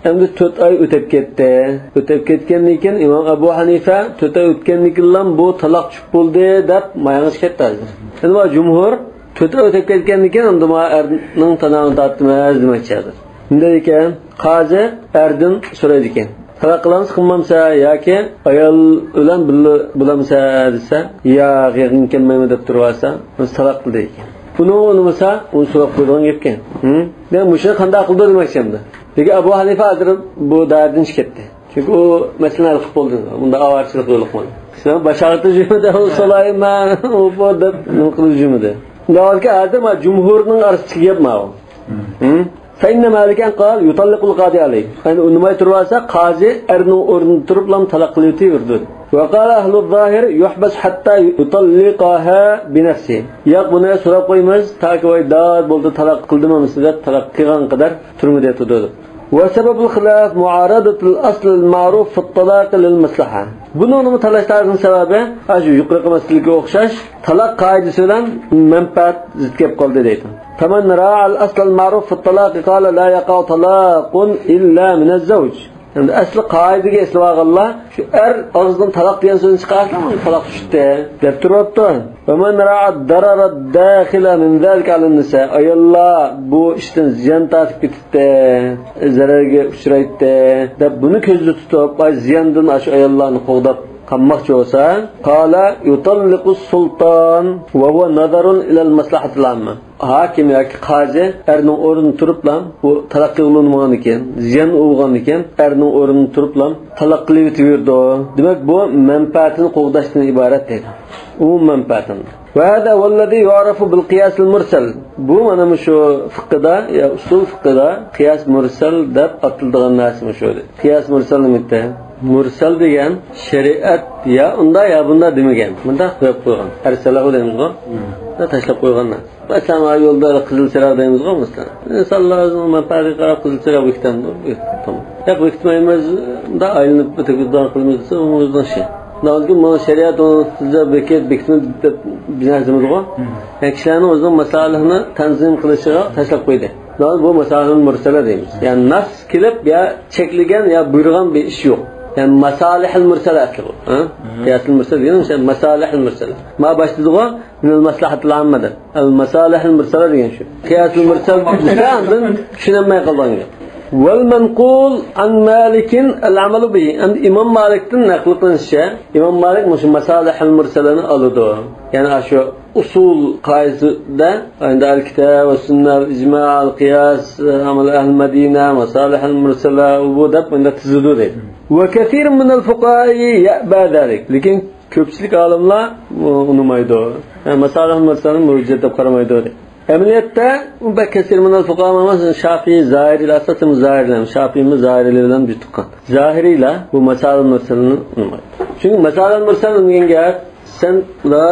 ئەمدى تۆت ئاي ئۆتۈپ كەتتى. ئۆتۈپ كەتكەندىن كېيىن ئىمام ئەبۇ ھەنىفە تۆت ئاي ئۆتكەندىن كېيىنلا بۇ تالاق چۈشۈپ بولدى دەپ ماياڭغا كەتتى ھازىر. ئەمما جۇمھۇر تۆت ئاي ئۆتۈپ كەتكەندىن كېيىن ئەمدى ما ئەرنىڭ تالاغىنى تارتىمىز دېمەكچى ھازىر. شۇنداق ئىكەن، قازى ئەردىن سورايدىكەن. تالاق قىلامسەن، قىلمامسەن ياكى ئايال بىلەن بىللە بولامسەن دېسە، ياق، يېقىنغا كەلمەيمەن دەپ تۇرۇۋالسا، تالاق قىل دەيدىكەن. بۇنىڭغا ئۇنىمىسا، ئۇنى سوراپ قويىدىغان گەپكەن. ھە؟ دېمەك، مۇشۇنى قانداق قىلىدۇ دېمەكچى ئەمدى. لېكىن ئەبۇ ھەنىفە ھازىر بۇ دائىرىدىن چىقىپ كەتتى. چۈنكى ئۇ مەسىلىنى ھەل قىلىپ بولدى. بۇندا ئاۋارىچىلىق يولۇقمىدى. سەن باشاغىتى جۈمىدە، ئۇ سولايما، ئۇ بۇ دەپ نېمە قىلىدۇ جۈمىدە. شۇنداق بولغاندىكىن ھازىر ما جۇمھۇرنىڭ ئارىسىدىكى گەپ ماۋۇ. ھە؟ فإن مالكا قال يطلق القاضي عليه. يەنى ئۇنىماي تۇرۇۋالسا، قازى ئەرنىڭ ئورنىدا تۇرۇپلا تالاق قىلىۋېتىۋېرىدۇ. وقال أهل الظاهر يحبس حتى يطلقها بنفسه. ياق، بۇنى سوراپ قويىمىز، تاكى ۋاي داد بولدى، تالاق قىلدىم ئەمىسە دەپ، تالاق قىلغان قەدەر تۈرمىدە تۇرىدۇ. وسبب الخلاف معارضة الأصل المعروف في الطلاق للمصلحة. بۇنىڭ نېمە تالاش تارتىشنىڭ سەۋەبى، ئاشۇ يۇقىرىقى مەسىلىگە ئوخشاش، تالاق قائىدىسى بىلەن مەنپەئەت زىت كەپ قالدى دەيدۇ. فمن راعى الأصل المعروف في الطلاق قال لا يقع طلاق إلا من الزوج. ئەمدى ئەسلى قائىدىگە ئېسىلىۋالغانلار، شۇ ئەر ئاغزىدىن تالاق دېگەن سۆزنى چىقارسا، تالاق چۈشتى دەپ تۇرۇپتۇ. ومن راعى الضرر الداخل من ذلك على النساء. ئاياللار بۇ ئىشتىن زىيان تارتىپ كېتىپتۇ، زەرەرگە ئۇچرايتتى دەپ، بۇنى كۆزدە تۇتۇپ، ئاي، زىياندىن ئاشۇ ئاياللارنى قوغداپ قالماقچى بولسا، قال يطلق السلطان وهو نظر إلى المصلحة العامة. ھاكىم ياكى قازى ئەرنىڭ ئورنىدا تۇرۇپلا، بۇ تالاق قىلىنمىغاندىكىن، زىيان بولغاندىكىن، ئەرنىڭ ئورنىدا تۇرۇپلا تالاق قىلىۋېتىۋېرىدۇ. دېمەك، بۇ مەنپەئەتىنى قوغداشتىن ئىبارەت دەيدۇ. ئومۇم مەنپەئەتىنى. وهذا هو الذي يعرف بالقياس المرسل. بۇ مانا مۇشۇ فىقىدا، يا ئۇسۇل فىقىدا قىياس مۇرسەل دەپ ئاتىلىدىغان نەرسە مۇشۇ. قىياس مۇرسەل نېمىدە؟ مۇرسەل دېگەن شەرىئەت يا ئۇندا يا بۇندا دېمىگەن. مۇنداق قويۇپ قويغان. ئەرسەلەھۇ دەيمىزغۇ؟ ھە. تاشلاپ قويغان نەرسە. مەسىلەن، يولدا قىزىل چىراغ دەيمىزغۇ، مەسىلەن. ئىنسانلار ئۆزىنىڭ مەنپەئەتىگە قاراپ قىزىل چىراغ بېكىتەمدۇ؟ بېكىتىدۇ، تامام. ياق، بېكىتمەيمىز، مۇنداق ئايلىنىپ ئۆتۈپ كېتىدىغان قىلىمىز دېسە، ئۇ ئۆزىنىڭ ئىشى. شۇنداق بولسا، مانا شەرىئەت ئۇنى سىزگە بېكىت، بېكىتمە دەپ بىر نەرسە دېمىدىغۇ. ھە. يەنى كىشىلەرنىڭ ئۆزىنىڭ مەسالىھىنى تەنزىم قىلىشىغا تاشلاپ قويدى. شۇنداق بولسا، بۇ مەسالىھىل مۇرسەلە دەيمىز. يەنى نەس كېلىپ يا چەكلىگەن يا بۇيرۇغان بىر ئىش يوق. يەنى مەسالىھىل مۇرسەلە ئەسلى بۇ. ھە؟ قىياسىل مۇرسەل دېگەن شۇ مەسالىھىل مۇرسەلە. ما باشتا دېدىغۇ، مىنەل مەسلەھەتىل ئاممە دەپ. ئەل مەسالىھىل مۇرسەلە دېگەن شۇ. قىياسىل مۇرسەل دېسە، ئاندىن چۈشىنەلمەي قالغان گەپ. والمنقول عن مالك العمل به. ئەمدى ئىمام مالىكتىن نەقىل قىلىنىشىچە، ئىمام مالىك مۇشۇ مەسالىھىل مۇرسەلەنى ئالىدۇ. يەنى ئاشۇ ئۇسۇل قائىدىسىدە، ئەمدى ئەل كىتاب ۋە سۈننە، ئىجما، ئەل قىياس، ئەمەل ئەھل مەدىنە، مەسالىھىل مۇرسەلە، ئۇ بۇ دەپ مۇنداق تىزىدۇ دەيدۇ. وكثير من الفقهاء يأبى ذلك. لېكىن كۆپچىلىك ئالىملار ئۇنىمايدۇ. يەنى مەسالىھىل مۇرسەلىنى ھۆججەت دەپ قارىمايدۇ دەيدۇ. ئەمەلىيەتتە، بۇ بەك كەسىر مىنەل فۇقاھا ئەمەس، شافىي، زاھىرىيلار، ئاساسەن زاھىرىيلار، شافىيمۇ زاھىرىيلار بىلەن بىر تۇغقان. زاھىرىيلار بۇ مەسالىل مۇرسەلنى ئۇنىمايدۇ. چۈنكى مەسالىل مۇرسەل دېگەن گەپ، سەن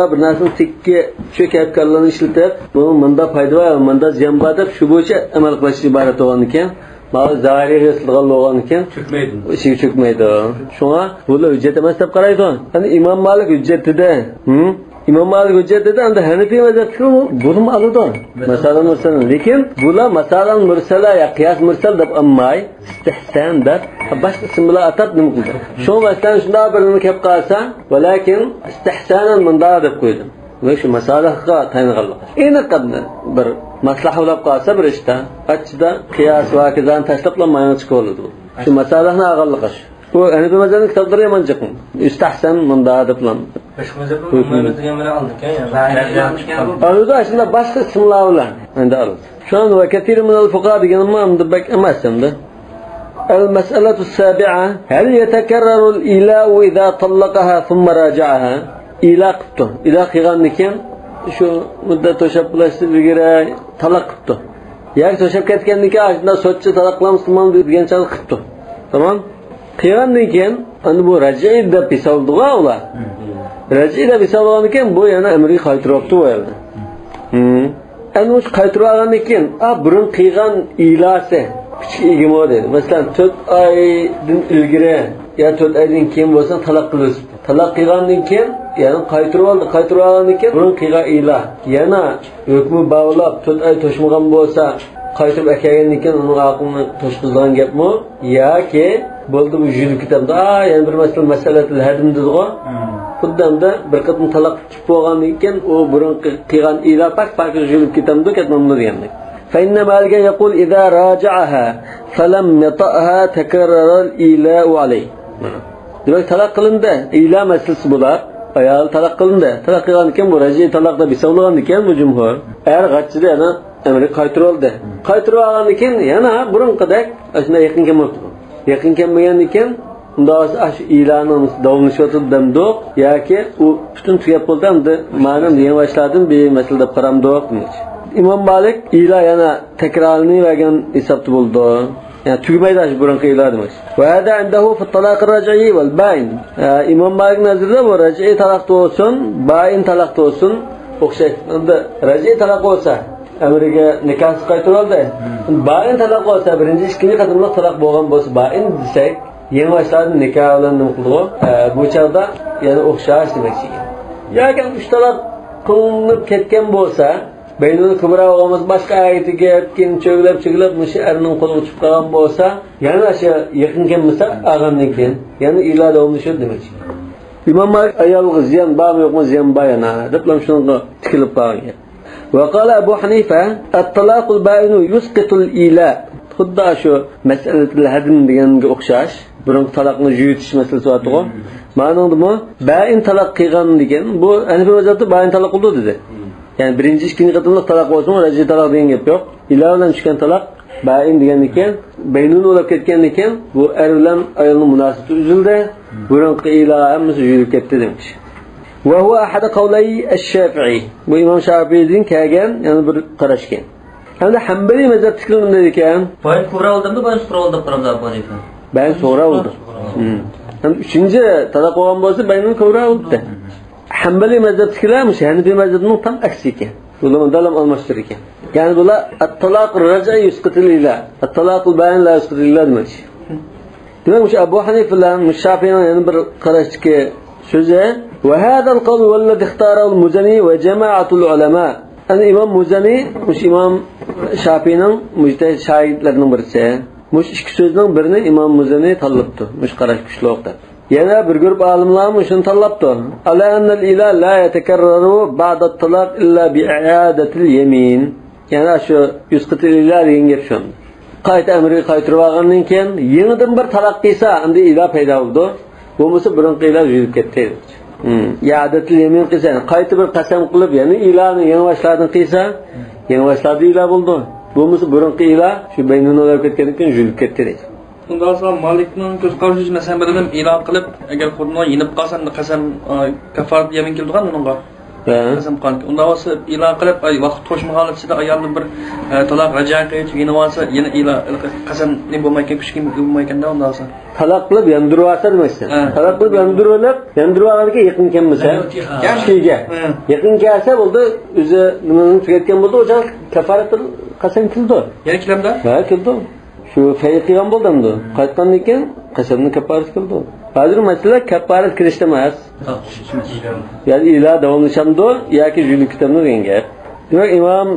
بىر نەرسىنىڭ تېگىگە چۆكۈپ كاللىنى ئىشلىتىپ، بۇنىڭ مۇنداق پايدا بار، مۇنداق زىيان بار دەپ، شۇ بويىچە ئەمەل قىلىش ئىبارەت بولغاندىكىن، ماۋۇ زاھىرىيغا ئېسىلغان بولغاندىكىن، چۆكمەيدۇ. ئىچىگە چۆكمەيدۇ. شۇڭا بۇلار ھۆججەت ئەمەس دەپ قارايدۇ. يەنى ئىمام مالىك ھۆججەت دېدى. ھە؟ ئىمام مالىك ھۆججەت دېدى، ئەمدى ھەنىفىي مەزھەپتىكىلەر بۇنىمۇ ئالىدۇ. مەسىلەن، مەسىلەن، لېكىن بۇلار مەسەلەن مۇرسەلە يا قىياس مۇرسەل دەپ ئالماي، ئىستىھسان دەپ باشقا ئىسىم بىلەن ئاتاپ نېمە قىلدى؟ شۇڭا مەسىلەن شۇنداق بىر نېمە كەپ قالسا، ۋەلەكىن ئىستىھسانەن مۇنداق دەپ قويدۇم. ۋە شۇ مەسەلەگە تايىنغانلىق. ئېنىق بىر مەسىلە بولۇپ قالسا بىر ئىشتا، ئاچچىدا قىياس ۋە ھاكازانى تاشلاپلا ماينى چىقىۋالىدۇ. شۇ مەسەلەنى ئالغانلىقى شۇ. بۇ ھەنىفىي مەزھەپنىڭ كىتابلىرى يامان جىق. يۈستەھسەن مۇندا دەپلا. باشقا مەزھەپنىڭ ئۆزى دېگەن بىلەن ئالدىكەن يا. ئەمدى ئاشۇنداق باشقا ئىسىملار بىلەن ئەمدى ئالدى. شۇڭا ۋە كەسىرۇن مىنەل فۇقاھا دېگىنىمۇ ئەمدى بەك ئەمەس ئەمدى. المسألة السابعة، هل يتكرر الإيلاء إذا طلقها ثم راجعها؟ ئىلا قىپتۇ. ئىلا قىلغاندىن كېيىن شۇ مۇددەت توشاپ بولۇشتىن ئىلگىرى تالاق قىپتۇ. ياكى توشاپ كەتكەندىن كېيىن ئاشۇنداق سوتچى تالاق قىلامسىز دېگەن چاغدا قىپتۇ. تامام. قىلغاندىن كېيىن ئەمدى بۇ رەجئىي دەپ ھېسابلىدىغۇ ئۇلار. رەجئىي دەپ ھېسابلىغاندىن كېيىن بۇ يەنە ئەمرىگە قايتۇرۇۋاپتۇ بۇ يەردە. ئەمدى مۇشۇ قايتۇرۇۋالغاندىن كېيىن، ئا، بۇرۇن قىلغان ئىلاسى كۈچكە ئىگىمۇ دەيدۇ. مەسىلەن، تۆت ئايدىن ئىلگىرى يا تۆت ئايدىن كېيىن بولسا تالاق قىلىۋېتىپتۇ. تالاق قىلغاندىن كېيىن، يەنى قايتۇرۇۋالدى. قايتۇرۇۋالغاندىن كېيىن بۇرۇن قىلغان ئىلا يەنە ھۆكمى باغلاپ، تۆت ئاي توشمىغان بولسا، قايتۇرۇپ ئەكەلگەندىن كېيىن ئۇنىڭ ھەققىنى توشقۇزىدىغان گەپمۇ؟ ياكى بولدى، بۇ يۈزۈلۈپ كېتەمدۇ؟ ئا، يەنە بىر مەسىلە، مەسەلەتۇل ھەدم دېدىغۇ. خۇددى ئەمدى بىر قېتىم تالاق تۇتۇپ بولغاندىن كېيىن ئۇ بۇرۇنقى قىلغان ئىلا پاك-پاكىز يۈزۈلۈپ كېتەمدۇ، كەتمەمدۇ دېگەندەك. فإن مالكا يقول إذا راجعها فلم يطأها تكرر الإيلاء عليه. دېمەك، تالاق قىلىندى، ئىلا مەسىلىسى بولار. ئايال تالاق قىلىندى. تالاق قىلغاندىن كېيىن بۇ رەجئىي تالاق دەپ ھېسابلىغاندىن كېيىن بۇ جۇمھۇر ئەر غاچچىدە يەنە ئەمرى قايتۇرۇلدى. قايتۇرۇۋالغاندىن كېيىن يەنە بۇرۇنقىدەك ئاشۇنداق يېقىن كەلمەپتۇ. يېقىن كەلمىگەندىن كېيىن ئۇنداق بولسا ئاشۇ ئىلانىڭ داۋاملىشىۋاتىدۇ دەمدۇق ياكى ئۇ پۈتۈن تۈگەپ بولدى، ئەمدى مانا يېڭى باشلاردىن بىر مەسىلە دەپ قارامدۇق دېمەكچى. ئىمام مالىك ئىلا يەنە تەكرارلىنىۋەرگەن ھېسابتا بولىدۇ. يەنى تۈگىمەيدۇ شۇ بۇرۇنقى ئىلا دېمەكچى. وهذا عنده في الطلاق الرجعي والبائن. ئە، ئىمام مالىك نەزىرىدە بۇ رەجئىي تالاقتا بولسۇن، بائىن تالاقتا بولسۇن ئوخشاش. ئەمدى رەجئىي تالاق بولسا ئەمرىگە نىكاھسىز قايتۇرۇۋالدى. بائىن تالاق بولسا، بىرىنچى، ئىككىنچى قېتىملىق تالاق بولغان بولسا بائىن دېسەك، يېڭى باشلاردىن نىكاھ بىلەن نېمە قىلىدىغۇ؟ ئە، بۇ چاغدا يەنە ئوخشاش دېمەكچى. ياكى ئۈچ تالاق قىلىنىپ كەتكەن بولسا، بەينۇل كۇبرا بولغان بولسا، باشقا ئەرگە تېگىپ، كېيىن چۆگىلەپ، چۆگىلەپ، مۇشۇ ئەرنىڭ قولىغا چۈشۈپ قالغان بولسا، يەنە شۇ يېقىن كەلمىسە، ئالغاندىن كېيىن يەنە ئىلا داۋاملىشىدۇ دېمەكچى. ئىمام مالىك ئايالغا زىيان بارمۇ يوقمۇ؟ زىيان بار يەنە دەپلا شۇنىڭغا تىكىلىپ قالغان گەپ. وقال أبو حنيفة الطلاق البائن يسقط الإيلاء. خۇددى شۇ مەسئەلەتۇل ھەدم دېگەنگە ئوخشاش، بۇرۇنقى تالاقنى يۇيۇتۇش مەسىلىسى بارتىغۇ. مانىڭدىمۇ بائىن تالاق قىلغان دېگەن، بۇ ھەنىفىي مەزھەپتە بائىن تالاق قىلىدۇ دېدى. يەنى بىرىنچى، ئىككىنچى قېتىملىق تالاق بولسىمۇ، رەجئىي تالاق دېگەن گەپ يوق. ئىلا بىلەن چۈشكەن تالاق بائىن دېگەندىكىن، بەينۇنى ئۇلاپ كەتكەندىكىن، بۇ ئەر بىلەن ئايالنىڭ مۇناسىۋىتى ئۈزۈلدى. بۇرۇنقى ئىلا ھەممىسى يۇيۇلۇپ كەتتى دېمەكچى. وهو أحد قولي الشافعي. بۇ ئىمام شافىئىدىن كەلگەن يەنە بىر قاراش ئىكەن. ئەمدى ھەنبەلىي مەزھەپتىكىلەر نېمە دەيدىكەن؟ بايىن كۇبرا بولدى دەمدۇ، بايىن سۇغرا بولدى دەپ قارامدۇ ئەبۇ ھەنىفە؟ بايىن سۇغرا بولدى. سۇغرا. ھەم ئۈچىنچى تالاق بولغان بولسا، بايىن كۇبرا بولدى. ھەنبەلىي مەزھەپتىكىلەر مۇشۇ ھەنىفىي مەزھەپنىڭ تام ئەكسى ئىكەن. ئۇلارمۇ دالام ئالماشتۇر ئىكەن. يەنى بۇلار الطلاق الرجعي يسقط الإيلاء، الطلاق البائن لا يسقط الإيلاء دېمەكچى. دېمەك، مۇشۇ ئەبۇ ھەنىفە بىلەن مۇشۇ شافىئىنىڭ يەنە بىر قاراشتىكى سۆزى، وهذا القول هو الذي اختاره المزني وجماعة العلماء. يەنى ئىمام مۇزەنى، مۇشۇ ئىمام شافىئىنىڭ مۇجتەھىد شاگىرتلىرىنىڭ بىرسى. مۇشۇ ئىككى سۆزنىڭ بىرىنى ئىمام مۇزەنى تاللاپتۇ، مۇشۇ قاراش كۈچلۈك دەپ. يەنە بىر گۇرۇپ ئالىملارمۇ شۇنى تاللاپتۇ. على أن الإيلاء لا يتكرر بعد الطلاق إلا بإعادة اليمين. يەنى شۇ يسقط الإيلاء دېگەن گەپ شۇ. قايتا ئەمرىگە قايتۇرۇۋالغاندىن كېيىن يېڭىدىن بىر تالاق قىلسا، ئەمدى ئىلا پەيدا بولىدۇ. بولمىسا بۇرۇنقى ئىلا يۈزۈلۈپ كەتتى. ھىم، ئىئادەتۇل يەمىن قىلسا، يەنى قايتا بىر قەسەم قىلىپ، يەنە ئىلانى يېڭى باشلاردىن قىلسا، يېڭى باشلاردا ئىلا بولىدۇ. بولمىسا بۇرۇنقى ئىلا شۇ بەينۇنى ئۇلاپ كەتكەندىن كېيىن يۈزۈلۈپ كەتتى دەيدۇ. ئۇنداق بولسا مالىكنىڭ كۆز قارىشىچە، مەسىلەن، بىر ئادەم ئېلان قىلىپ، ئەگەر خوتۇنى يېنىپ قالسا، ئەمدى قەسەم، ئە، كاففارەت يەمىن كېلىدىغان ئۇنىڭغا. ھە. قەسەم قىلغان. ئۇنداق بولسا ئېلان قىلىپ، ئاي، ۋاقىت توشمىغان ئىچىدە ئايالدىن بىر، ئە، تالاق رەجئىي قىلىپ يېنىپ ئالسا، يەنە ئېلان، قەسەم نېمە بولمايكەن، كۈچكە بولمايكەن-دە، ئۇنداق بولسا. تالاق قىلىپ ياندۇرۇۋالسا دېمەكچىسەن. ھە. تالاق قىلىپ ياندۇرۇۋېلىپ، ياندۇرۇۋالغاندىن كېيىن يېقىن كەلمىسە، يەنە ئۆتىگەن. كىشىگە. ھە. يېقىن كەلسە بولدى، ئۆزى نېمىنى تۈگەتكەن بولدى، ئۇ چاغ كاففارەتۇل قەسەم كېلىدۇ. يەنە كېلەمدۇ؟ ھە، كېلىدۇ. شۇ فەي قىلغان بولدى ئەمدى. قايتقاندىن كېيىن قەسەمنىڭ كاپپارىتى كېلىدۇ. ھازىر مەسىلە كاپپارەت كېلىشتە ئەمەس. يەنى ئىلا داۋاملىشامدۇ ياكى يۈزۈلۈپ كېتەمدۇ دېگەن گەپ. دېمەك، ئىمام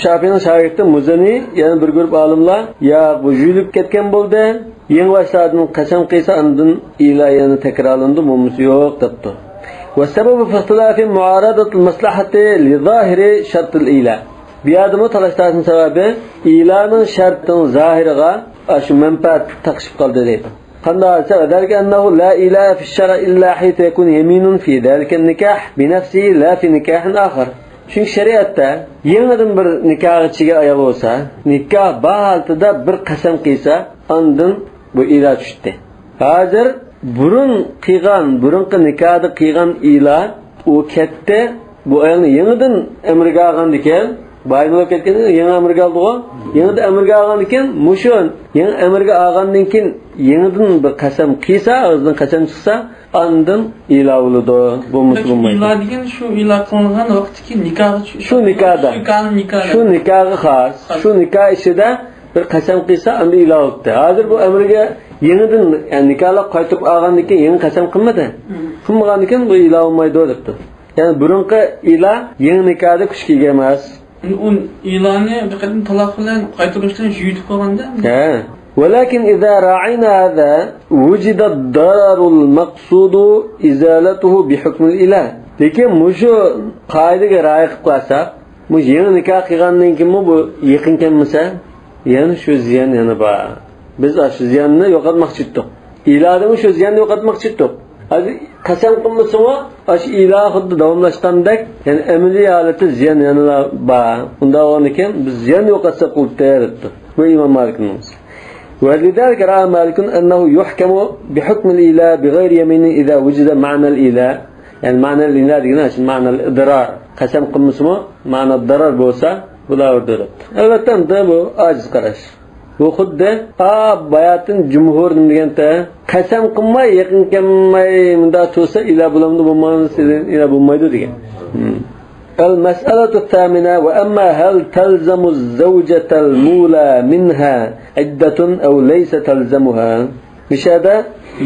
شافىئىنىڭ شاگىرتى مۇزەنى يەنە بىر گۇرۇپ ئالىملار، ياق، بۇ يۈزۈلۈپ كەتكەن بولدى. يېڭى باشلاردىن قەسەم قىلسا، ئاندىن ئىلا يەنە تەكرارلىنىدۇ، بولمىسى يوق دەپتۇ. والسبب في اختلافهم معارضة المصلحة لظاهر شرط الإيلاء. بۇ يەردىمۇ تالاش-تارتىشنىڭ سەۋەبى ئىلانىڭ شەرتىنىڭ زاھىرىغا ئاشۇ مەنپەئەت تاقىشىپ قالدى دەيدۇ. قانداق دېسە، ذلك أنه لا إيلاء في الشرع إلا حيث يكون يمين في ذلك النكاح بنفسه لا في نكاح آخر. چۈنكى شەرىئەتتە يېڭىدىن بىر نىكاھقا چىگەن ئايال بولسا، نىكاھ بار ھالىتىدە بىر قەسەم قىلسا، ئاندىن بۇ ئىلا چۈشتى. ھازىر بۇرۇن قىلغان، بۇرۇنقى نىكاھدا قىلغان ئىلا ئۇ كەتتى. بۇ ئايالنى يېڭىدىن ئەمرىگە ئالغاندىكىن، بايىن بولۇپ كەتكەندىن يېڭى ئەمرىگە ئالدىغۇ. يېڭىدىن ئەمرىگە ئالغاندىكىن، مۇشۇ يېڭى ئەمرىگە ئالغاندىن كېيىن يېڭىدىن بىر قەسەم قىلسا، ئاغزىدىن قەسەم چىقسا، ئاندىن ئىلا بولىدۇ. بولمىسا بولمايدۇ. ئىلا دېگەن شۇ ئىلا قىلىنغان ۋاقىتتىكى نىكاھقا چۈ-، شۇ نىكاھدا. شۇ نىكاھ، نىكاھ. شۇ نىكاھقا خاس. خاس. شۇ نىكاھ ئىچىدە بىر قەسەم قىلسا، ئەمدى ئىلا بولۇپتۇ. ھازىر بۇ ئەمرىگە يېڭىدىن، يەنى نىكاھلاپ قايتۇرۇپ ئالغاندىن كېيىن يېڭى قەسەم قىلمىدى. مم. قىلمىغاندىن كېيىن بۇ ئىلا بولمايدۇ دەپتۇ. يەنى بۇرۇنقى ئىلا يېڭى نىكاھدا كۈچكە ئىگە ئەمەس. ئۇ ئىلانى بىر قېتىم تالاق بىلەن قايتۇرۇشتىن يۇيۇتۇپ قويغاندا. ھە. ولكن إذا راعينا هذا وجد الضرر المقصود إزالته بحكم الإله. لېكىن مۇشۇ قائىدىگە رىئايە قىلىپ قالساق، مۇشۇ يېڭى نىكاھ قىلغاندىن كېيىنمۇ بۇ يېقىن كەلمىسە، يەنە شۇ زىيان يەنە بار. بىز شۇ زىياننى يوقاتماقچى ئىدۇق. ئىلادىمۇ شۇ زىياننى يوقاتماقچى ئىدۇق. ھازىر قەسەم قىلمىسىمۇ، ئاشۇ ئىلا خۇددى داۋاملاشقاندەك، يەنى ئەمەلىي ھالەتتە زىيان يەنىلا بار. ئۇنداق بولغاندىكىن بىز زىيان يوقاتساق بولۇپتۇ دەپتۇ. بۇ ئىمام مالىكنىڭ. ولذلك رأى مالك أنه يحكم بحكم الإله بغير يمين إذا وجد معنى الإله. يەنى معنى الإله دېگىنى شۇ معنى الإضرار. قەسەم قىلمىسىمۇ، مەنە دارار بولسا، بۇلار دەپتۇ. ئەلۋەتتە، ئەمدى بۇ ئاجىز قاراش. بۇ خۇددى، ئا، باياتىن جۇمھۇر نېمە دېگەنتى؟ قەسەم قىلماي، يېقىن كەلمەي، مۇنداق تۇرسا، ئىلا بولامدۇ، بولمامدۇ، ئىلا بولمايدۇ دېگەن. مم. المسألة الثامنة، وأما هل تلزم الزوجة المولى منها عدة أو ليس تلزمها؟ مۇشۇ يەردە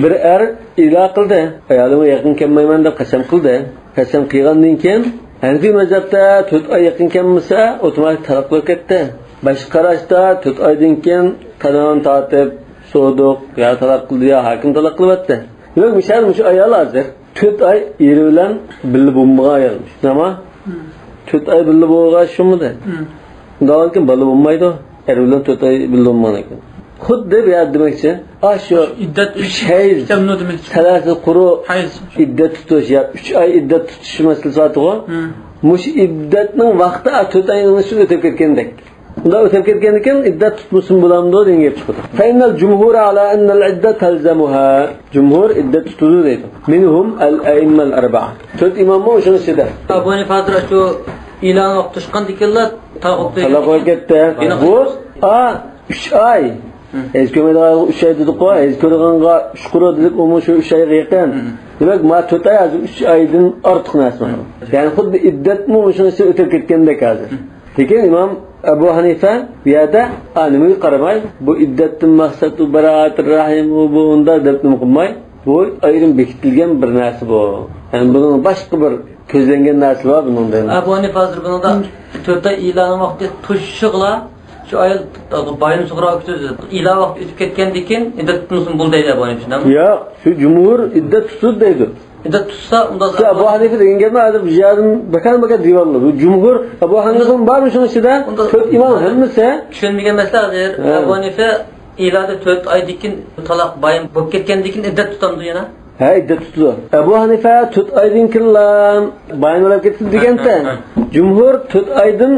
بىر ئەر ئىلا قىلدى، ئايالىمغا يېقىن كەلمەيمەن دەپ قەسەم قىلدى. قەسەم قىلغاندىن كېيىن، ھەنىفىي مەزھەپتە تۆت ئاي يېقىن كەلمىسە، ئوتوماتىك تالاق بولۇپ كەتتى. باشقا قاراشتا تۆت ئايدىن كېيىن قانۇن تارتىپ سودۇق يا تالاق قىلدى يا ھاكىم تالاق قىلىۋەتتى. دېمەك، مۇشۇ يەردە مۇشۇ ئايال ھازىر تۆت ئاي ئېرى بىلەن بىللە بولمىغان ئايال. شۇنداقمۇ؟ مم. تۆت ئاي بىللە بولغان شۇمىدى؟ مم. ئۇنداقكەن بالا بولمايدۇ. ئەر بىلەن تۆت ئاي بىللە بولمىغان ئىكەن. خۇددى بۇ يەردە دېمەكچى، ئاشۇ ئىددەت ئۈچ ھەيز، ئىكەنمۇ دېمەكچى. سەلاسە قۇرۇ ھەيز. ئىددەت تۇتۇش يا ئۈچ ئاي ئىددەت تۇتۇش مەسىلىسى بارغۇ. مم. مۇشۇ ئىددەتنىڭ ۋاقتى تۆت ئاينىڭ ئىچىدە ئۆتۈپ كەتكەندەك. ئۇنداق ئۆتۈپ كەتكەندىكىن ئىددەت تۇتمىسىمۇ بولامدۇ دېگەن گەپ چىقىدۇ. فإن الجمهور على أن العدة تلزمها. جۇمھۇر ئىددەت تۇتىدۇ دەيدۇ. منهم الأئمة الأربعة. تۆت ئىماممۇ شۇنىڭ ئىچىدە. ئەبۇ ھەنىفە ھازىر شۇ ئىلانغا توشقاندىكىنلا تالاق بولۇپ كەتتى. بۇ، ئا، ئۈچ ئاي. ھەيز كۆرمەيدىغانغا ئۈچ ئاي دېدۇققۇ، ھەيز كۆرىدىغانغا ئۈچ قۇرۇ دېدۇق، ئۇمۇ شۇ ئۈچ ئايغا يېقىن. دېمەك، ما تۆت ئاي ھازىر ئۈچ ئايدىن ئارتۇق نەرسە. يەنى خۇددى ئىددەتمۇ شۇنىڭ ئىچىدە ئۆتۈپ كەتكەندەك ھازىر. لېكىن ئىمام ئەبۇ ھەنىفە بۇ يەردە، ئا، نېمىگە قارىماي، بۇ ئىددەتتىن مەقسەت ئۇ بارائەتۇر رەھىم، ئۇ، بۇ، ئۇنداق دەپ نېمە قىلماي، بۇ ئايرىم بېكىتىلگەن بىر نەرسە بۇ. يەنى بۇنىڭ باشقا بىر كۆزلەنگەن نەرسىلەر بار بۇنىڭدا. ئەبۇ ھەنىفە ھازىر بۇنىڭدا تۆت ئاي ئىلانىڭ ۋاقتى توشۇشىغىلا شۇ ئايال بايىنى سۇغۇرغا كېتىدۇ. ئىلا ۋاقتى ئۆتۈپ كەتكەندىن كېيىن ئىددەت تۇتمىسىمۇ بولدى دەيدۇ ئەبۇ ھەنىفە، شۇنداقمۇ؟ ياق، شۇ جۇمھۇر ئىددەت تۇتىدۇ دەيدۇ. ئىددەت تۇتسا، ئۇنداق شۇ ئەبۇ ھەنىفە دېگەن گەپنى ھازىر بۇ يەردىن بەكەن بەكەن دېيىۋالىدۇ. بۇ جۇمھۇر، ئەبۇ ھەنىفە بارمۇ شۇنىڭ ئىچىدە؟ ئۇنداق تۆت ئىمام ھەممىسى. چۈشەنمىگەن مەسىلە ھازىر. ھە. ئەبۇ ھەنىفە ئىلادا تۆت ئايدىن كېيىن تالاق بايىن بولۇپ كەتكەندىن كېيىن ئىددەت تۇتامدۇ يەنە؟ ھە، ئىددەت تۇتىدۇ. ئەبۇ ھەنىفە تۆت ئايدىن كېيىنلا بايىن بولۇپ كەتتى دېگەنتى. ھە، ھە، ھە. جۇمھۇر تۆت ئايدىن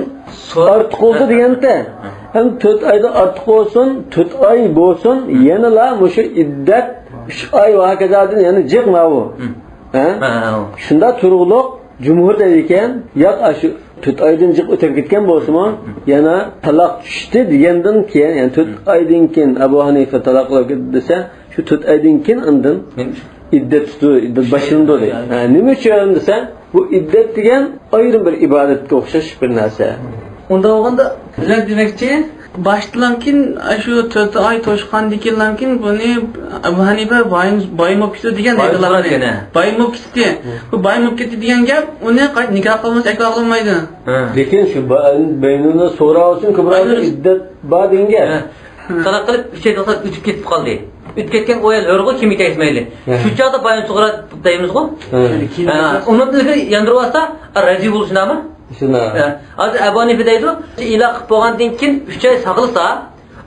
سو-، ئارتۇق بولدى، ھە، ھە، دېگەنتى. ھە. ھەم تۆت ئايدىن ئارتۇق بولسۇن، تۆت ئاي بولسۇن، ھە، يەنىلا مۇشۇ ئىددەت ئۈچ ئاي ۋە ھاكازادىن يەنە جىق ماۋۇ. ھە. ھە؟ ھە، ھە، ھە. شۇنداق تۇرۇقلۇق جۇمھۇر دەيدىكەن، ياق، ئاشۇ تۆت ئايدىن جىق ئۆتۈپ كەتكەن بولسىمۇ، ھە، يەنە تالاق چۈشتى دېگەندىن كېيىن، يەنى تۆت، ھە، ئايدىن كېيىن ئەبۇ ھەنىفە تالاق قىلىپ كەتتى دېسە، شۇ تۆت ئايدىن كېيىن ئاندىن نېمە ئۈچۈن؟ ئىددەت تۇتىدۇ، ئىددەت باشلىنىدۇ دەيدۇ. ھە، نېمە ئۈچۈن دېسە، بۇ ئىددەت دېگەن ئايرىم بىر ئىبادەتكە ئوخشاش بىر نەرسە. ئۇنداق بولغاندا، بىزلەر دېمەكچى، باشتىلانكىن شۇ تۆت ئاي توشقاندىن كېيىنلانكىن بۇنى ئەبۇ ھەنىپە بايىن، بايىن بولۇپ كېتىدۇ دېگەن. بايىن بولۇپ كېتىدۇ. بايىن بولۇپ كەتتى. ھە. بۇ بايىن بولۇپ كەتتى دېگەن گەپ، ئۇنى قايتا نىكاھ قىلمىسا ئەكلا قىلمايدۇ. ھە. لېكىن شۇ با-، بەينۇننى سوراۋاتسۇن، كۆپرەك ئىددەت بار دېگەن گەپ. ھە. تالاق قىلىپ ئۈچ ئاي تالاق ئۆتۈپ كېتىپ قالدى. ئۆتۈپ كەتكەن ئۇ ئايال ھۆرغۇ كىمگە كەيسى مەيلى. ھە. شۇ چاغدا بايىن سۇغرا دەيمىزغۇ؟ ھە. ھە، ئۇنىڭدىن ئىلگىرى ياندۇرۇۋالسا، رەجىم بولۇشى نامە؟ شۇنداق. ھە. ھازىر ئەبۇ ھەنىفە دەيدۇ، ئىلا قىلىپ بولغاندىن كېيىن ئۈچ ئاي ساقلىسا،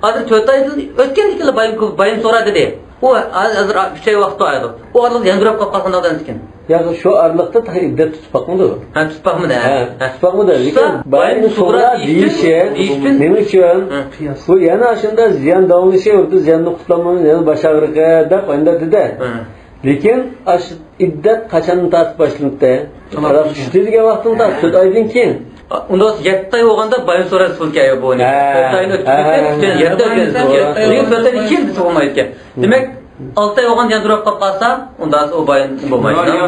ھازىر تۆت ئايدىن ئۆتكەندىن كېيىن بايىن، بايىن سورا دېدى. ئۇ ھازىر ئۈچ ئاي ۋاقىت بار ئىدى. ئۇ ئارىلىقتا يەنە بىر ھەپتە قالغان ئىكەن. يا، شۇ ئارىلىقتا تېخى ئىددەت تۇتۇپ باقمىدى. ھە، تۇتۇپ باقمىدى، ھە. ھە، تۇتۇپ باقمىدى. لېكىن بايىن سورا دېيىشى، دېيىشتىن نېمە ئۈچۈن؟ ھە. بۇ يەنە ئاشۇنداق زىيان داۋاملىشىۋېرىدۇ، زىياننى قۇتۇلالمايمىز، يەنە باش ئاغرىقى دەپ ئانداق دېدى. ھە. لېكىن ئاشۇ ئىددەت قاچاندىن تارتىپ باشلىنىپتۇ؟ تامام. تالاق چۈشتى دېگەن ۋاقىتتىن تارتىپ تۆت ئايدىن كېيىن. ئۇندا يەتتە ئاي بولغاندا بايىن سورا سۇل كەيە بۇ. ھە. تۆت ئاينى ئۆتكۈزۈپ، ھە، ھە. يەتتە ئاي ئۆتكۈزۈپ. يەتتە ئاي. لېكىن تۆت ئايدىن كېيىن دېسە بولمايدىكەن. دېمەك، ئالتە ئاي بولغان يەنە تۇرۇپ قالسا، ئۇندا ئۇ بايىن بولمايدۇ. يا، يا،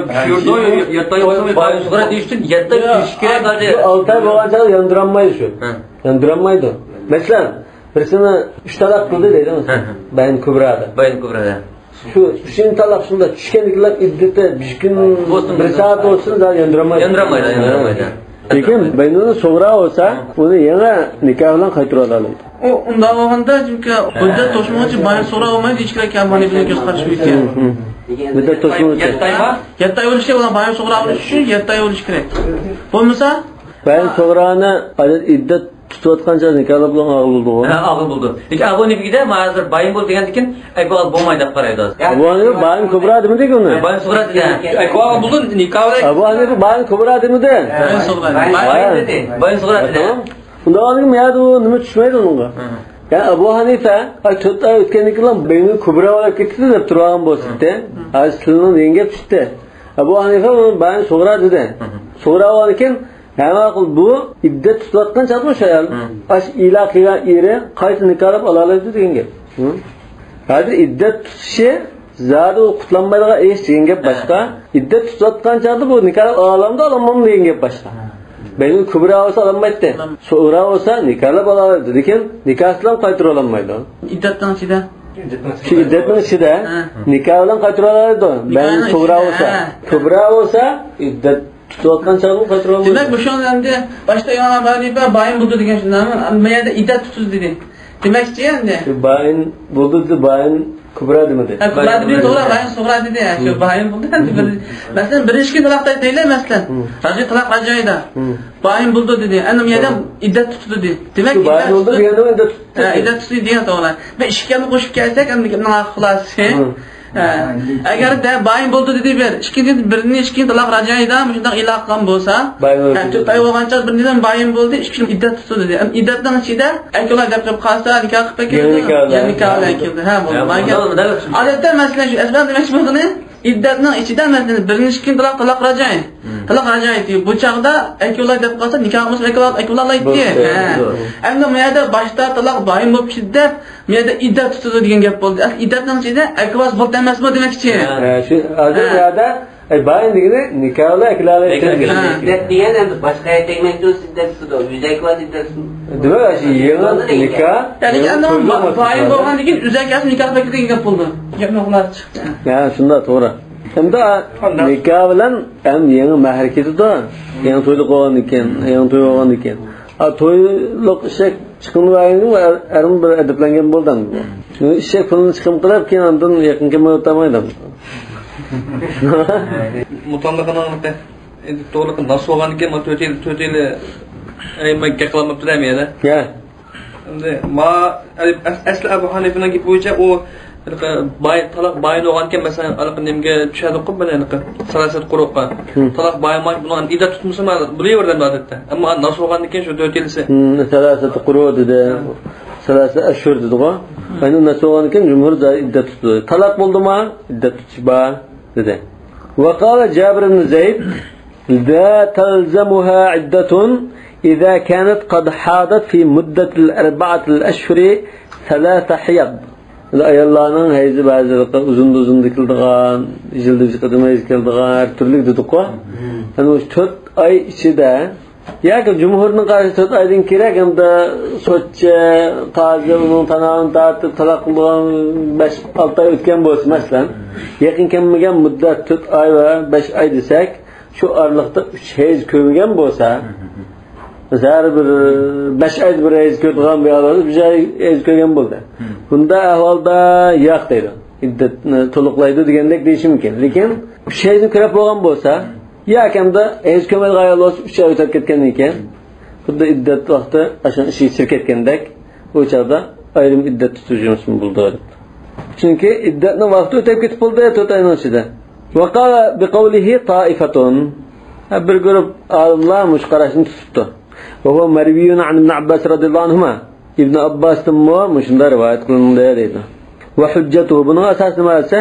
يا، يەتتە ئاي بولسا بايىن سورا دېيىشتىن يەتتە ئاي كۈتۈش كېرەك ھازىر. ئالتە ئاي بولغان چاغدا ياندۇرالمايدۇ شۇ. ھە. ياندۇرالمايدۇ. مەسىلەن، بىرسىنى ئۈچ تالاق قىلدى دەيدۇ. ھە، ھە. بايىن كۇبرادا. بايىن كۇبرادا. شۇ ئۈچىنچى تالاق شۇنداق چۈشكەندىكىلا ئىددىتى بىر كۈن، بولسۇن، بىر سائەت بولسۇن، زادى ياندۇرالمايدۇ. ياندۇرالمايدۇ، ياندۇرالمايدۇ. لېكىن بايىنى سورا بولسا، ئۇنى يەنە نىكاھ بىلەن قايتۇرۇۋالالايدۇ. ئۇ ئۇنداق بولغاندا، چۈنكى مۇددەت توشمىغۇچە بايىن سورا بولمايدۇ، دېيىش كېرەك، ھەم مۇنىفىنىڭ كۆز قارىشى بويىچە. ھە، ھە. مۇددەت توشمىغۇچە. يەتتە ئاي بار. يەتتە ئاي بولۇشى، ئۇلار بايىن سورا بولۇش ئۈچۈن يەتتە ئاي بولۇشى كېرەك. بولمىسا، بايىن سورانى ئىددەت تۇتۇۋاتقان چاغدا نىكاھلار بىلەن ئاغرىلىدىغۇ. ھە، ئاغرىلىدۇ. لېكىن ئەبۇ ھەنىفىگە ما ھازىر بايىن بولدى دېگەندىكىن ئەكۋال بولمايدۇ دەپ قارايدۇ. ئەبۇ ھەنىفە بايىن كۇبرا دېمىدىكى ئۇنى. بايىن سۇغرا دېدى. ئەكۋال بولدى، نىكاھ بىلەن. ئەبۇ ھەنىفە بايىن كۇبرا دېمىدى. بايىن سۇغرا. ھە. بايىن دېدى. بايىن سۇغرا دېدى. تامام. ئۇنداق بولغاندىكىن ما يەردە ئۇ نېمە چۈشمەيدۇ ئۇنىڭغا. ھە. يەنى ئەبۇ ھەنىفە، ئاي، تۆت ئاي ئۆتكەندىن كېيىن بايىن كۇبرا بولۇپ كەتتى دەپ تۇرغان بولسا، ھە. ھازىر سىلىنىڭ دېگەن گەپ چىقتى. ئەبۇ ھەنىفە ئۇنى بايىن سۇغرا دېدى. ھە. سۇغرا بولغاندىكىن ھە، ماقۇل، بۇ ئىددەت تۇتۇۋاتقان چاغدا شۇ ئايال، ھە. ئاشۇ ئىلاقە قىلغان ئېرى قايتا نىكاھلاپ ئالالايدۇ دېگەن گەپ. ھە؟ ھازىر ئىددەت تۇتۇشى زادى ئۇ قۇتۇلالمايدىغان ئىش دېگەن گەپ، ھە. باشقا. ئىددەت تۇتۇۋاتقان چاغدا بۇ نىكاھلاپ ئالالامدۇ، ئالالمامدۇ دېگەن گەپ باشقا. ھە. بەينۇل كۇبرا بولسا ئالالمايتتى. سۇغرا بولسا نىكاھلاپ ئالالايدۇ. لېكىن نىكاھسىزلا قايتۇرۇۋالالمايدۇ. ئىددەتنىڭ ئىچىدە. شۇ ئىددەتنىڭ ئىچىدە ھە. نىكاھ بىلەن قايتۇرۇۋالالايدۇ. بەينۇل سۇغرا بولسا. ھە. كۇبرا بولسا ئىددەت تۇتۇۋاتقان چاغدىمۇ قايتۇرۇۋالمايدۇ. دېمەك، مۇشۇ ئەمدى باشتا ئىمام ئەبۇ ھەنىفە بايىن بولدى دېگەن شۇنداقمۇ؟ بۇ يەردە ئىددەت تۇتىدۇ دېدى. دېمەكچى ئەمدى. شۇ بايىن بولدى دېدى، بايىن كۇبرا دېمىدى. ھە، كۇبرا دېدى، توغرا، بايىن سۇغرا دېدى. ھە، شۇ بايىن بولدى ئەمدى بىر، مەسىلەن، بىرىنچى كۈن تالاق دەيلى، مەسىلەن. ھە. ھازىر تالاق راجىئىدا. ھە. بايىن بولدى دېدى. ئەمدى بۇ يەردە ئىددەت تۇتىدۇ دېدى. دېمەك، شۇ بايىن بولدى دېگەندە ئىددەت تۇتىدۇ. ھە، ئىددەت تۇتىدۇ دېگەن توغرا. بىر ئىككىنى قوشۇپ كەلسەك، ئەمدى گەپنىڭ خۇلاسىسى. ھە. ھە. ئەگەردە بايىن بولدى دېدى بىر، ئىككىنچى، بىرىنى ئىككىنچى تالاق راجىئىدا مۇشۇنداق ئېلان قىلغان بولسا، بايىن بولدى. ھە، تۆت ئاي بولغانچە بىرىنچىدىن بايىن بولدى، ئىككىنچى ئىددەت تۇتىدۇ دېدى. ئەمدى ئىددەتنىڭ ئىچىدە ئەركەكلەر دەپ قويۇپ قالسا، نىكاھ قىلىپ يەنە نىكاھ بىلەن. يەنە نىكاھ بىلەن كېلىدۇ. ھە، بولدى. ھە، مانا بۇنداق. ئادەتتە مەسىلەن شۇ ئەسلىدە دېمەكچى بولغىنى، ئىددەتنىڭ ئىچىدە مەسىلەن بىرىنچى كۈن تالاق، تالاق راجىئى. ھە. تالاق راجىئى. بۇ چاغدا ئەركەكلەر دەپ قالسا، نىكاھ قىلمىسا ئەركەكلەر، ئەركەكلەر ئالالايتتى. بولدى. ھە. بولدى. ئەمدى بۇ يەردە باشتا تالاق بايىن بولۇپ كېتىپ، بۇ يەردە ئىددەت تۇتىدۇ دېگەن گەپ بولدى. ئەسلى ئىددەتنىڭ ئىچىدە ئەركەكلەر بولدى ئەمەسمۇ دېمەكچى. ھە، شۇ ھازىر ھە. بۇ يەردە، ئەي، بايىن دېگىنى نىكاھ بىلەن ئەركەكلەر. ھە. ئىددەت دېگەن ئەمدى باشقا يەر تەگمەكچى بولسا ئىددەت تۇتىدۇ. يۈزەكى بولسا ئىددەت تۇتىدۇ. دېمەك، ئاشۇ يېڭى نىكاھ. يەنى ئەمدى بايىن بولغاندىن كېيىن يۈزەكى نىكاھ بولدى دېگەن گەپ بولدى. گەپنىڭ خۇلاسىسى چىقتى. ھە، شۇنداق، توغرا. ئەمدى نىكاھ بىلەن ھەم يېڭى مەھەر كېتىدۇ. يېڭى تويلۇق بولغاندىن كېيىن، يېڭى توي بولغاندىن كېيىن. ئا، تويلۇق ئىشەك چىقىمدۇ بەرگەندىن ئەرمۇ بىر ئەدەپلەنگەن بولدى ئەمدى بۇ. ئىشەك پۇلىنى چىقىم قىلىپ كېيىن ئاندىن يېقىن كەلمەي ئولتۇرمايدۇ. مۇتاللىقىنىڭ ئەمدى توغرىلىق ناس بولغاندىن كېيىن، ما تۆت يىل، تۆت يىل، ئەي، ما گەپ قىلالماپتۇ دەم يەنە. يا. ئەمدى ما، ئەس-، ئەسلى ئەبۇ ھەنىفىنىڭ گېپى بويىچە ئۇ ھېلىقى باي-، تالاق بايىن بولغانىكەن، مەسىلەن، ھېلىقى نېمىگە چۈشەدۇققۇ، بىر ھېلىقى سالاسەت قۇرۇققا. ھىم. تالاق بايىن بولغان، ئىددەت تۇتمىسا بولۇۋېرىدۇ ئادەتتە. ئەمما ناس بولغاندىن كېيىن شۇ تۆت يىلسى. ھىم، سالاسەت قۇرۇق دېدى. ھە. سالاسەت ئەشھۇر دېدىغۇ. ھىم. ئەمدى ناس بولغاندىن كېيىن جۇمھۇر ئىددەت تۇتىدۇ. تالاق بولدىما، ئىددەت تۇتۇش بار دېدى. وقال جابر بن زيد: لا تلزمها عدة إذا كانت قد حاضت في مدة الأربعة الأشهر ثلاث حيض. ئاياللارنىڭ ھەيزى بەزىلىرى ئۇزۇندىن ئۇزۇندىن كېلىدىغان، يىلدا بىر قېتىم ھەيز كېلىدىغان، ھەر تۈرلۈك دېدۇققۇ. مم. يەنى مۇشۇ تۆت ئاي ئىچىدە ياكى جۇمھۇرنىڭ قارىشى تۆت ئايدىن كېرەك، ئەمدى سوتچى، قازى ئۇنىڭ تاناۋىنى تارتىپ تالاق قىلىدىغان بەش، ئالتە ئاي ئۆتكەن بولسا، مەسىلەن، يېقىن كەلمىگەن مۇددەت تۆت ئاي ۋە بەش ئاي دېسەك، شۇ ئارىلىقتا ئۈچ ھەيز كۆرمىگەن بولسا، مەسىلەن، ھەر بىر بەش ئايدا بىر ھەيز كۆرىدىغان بىر ئايال بولسا، ئۈچ ئاي ھەيز كۆرگەن بولدى. بۇنداق ئەھۋالدا ياق دەيدۇ. ئىددەتنى تولۇقلايدۇ دېگەندەك دېيىشى مۇمكىن. لېكىن ئۈچ ھەيزنى كۆرۈپ بولغان بولسا، ياكى ئەمدى ھەيز كۆرمەيدىغان ئايال بولسا، ئۈچ ئاي ئۆتۈپ كەتكەندىن كېيىن، خۇددى ئىددەت ۋاقتى ئاشۇنىڭ ئىچىگە كىرىپ كەتكەندەك، ئۇ چاغدا ئايرىم ئىددەت تۇتۇشىمىزمۇ بولىدۇ دەپ. چۈنكى ئىددەتنىڭ ۋاقتى ئۆتۈپ كېتىپ بولدى تۆت ئاينىڭ ئىچىدە. وقال بقوله طائفة. ھە، بىر گۇرۇپ ئالىملار مۇشۇ قاراشنى تۇتۇپتۇ. وهو مروي عن ابن عباس رضي الله عنهما. ئىبن ئابباستىنمۇ مۇشۇنداق رىۋايەت قىلىندى دەيدۇ. وحجته، بۇنىڭ ئاساسى نېمە دېسە،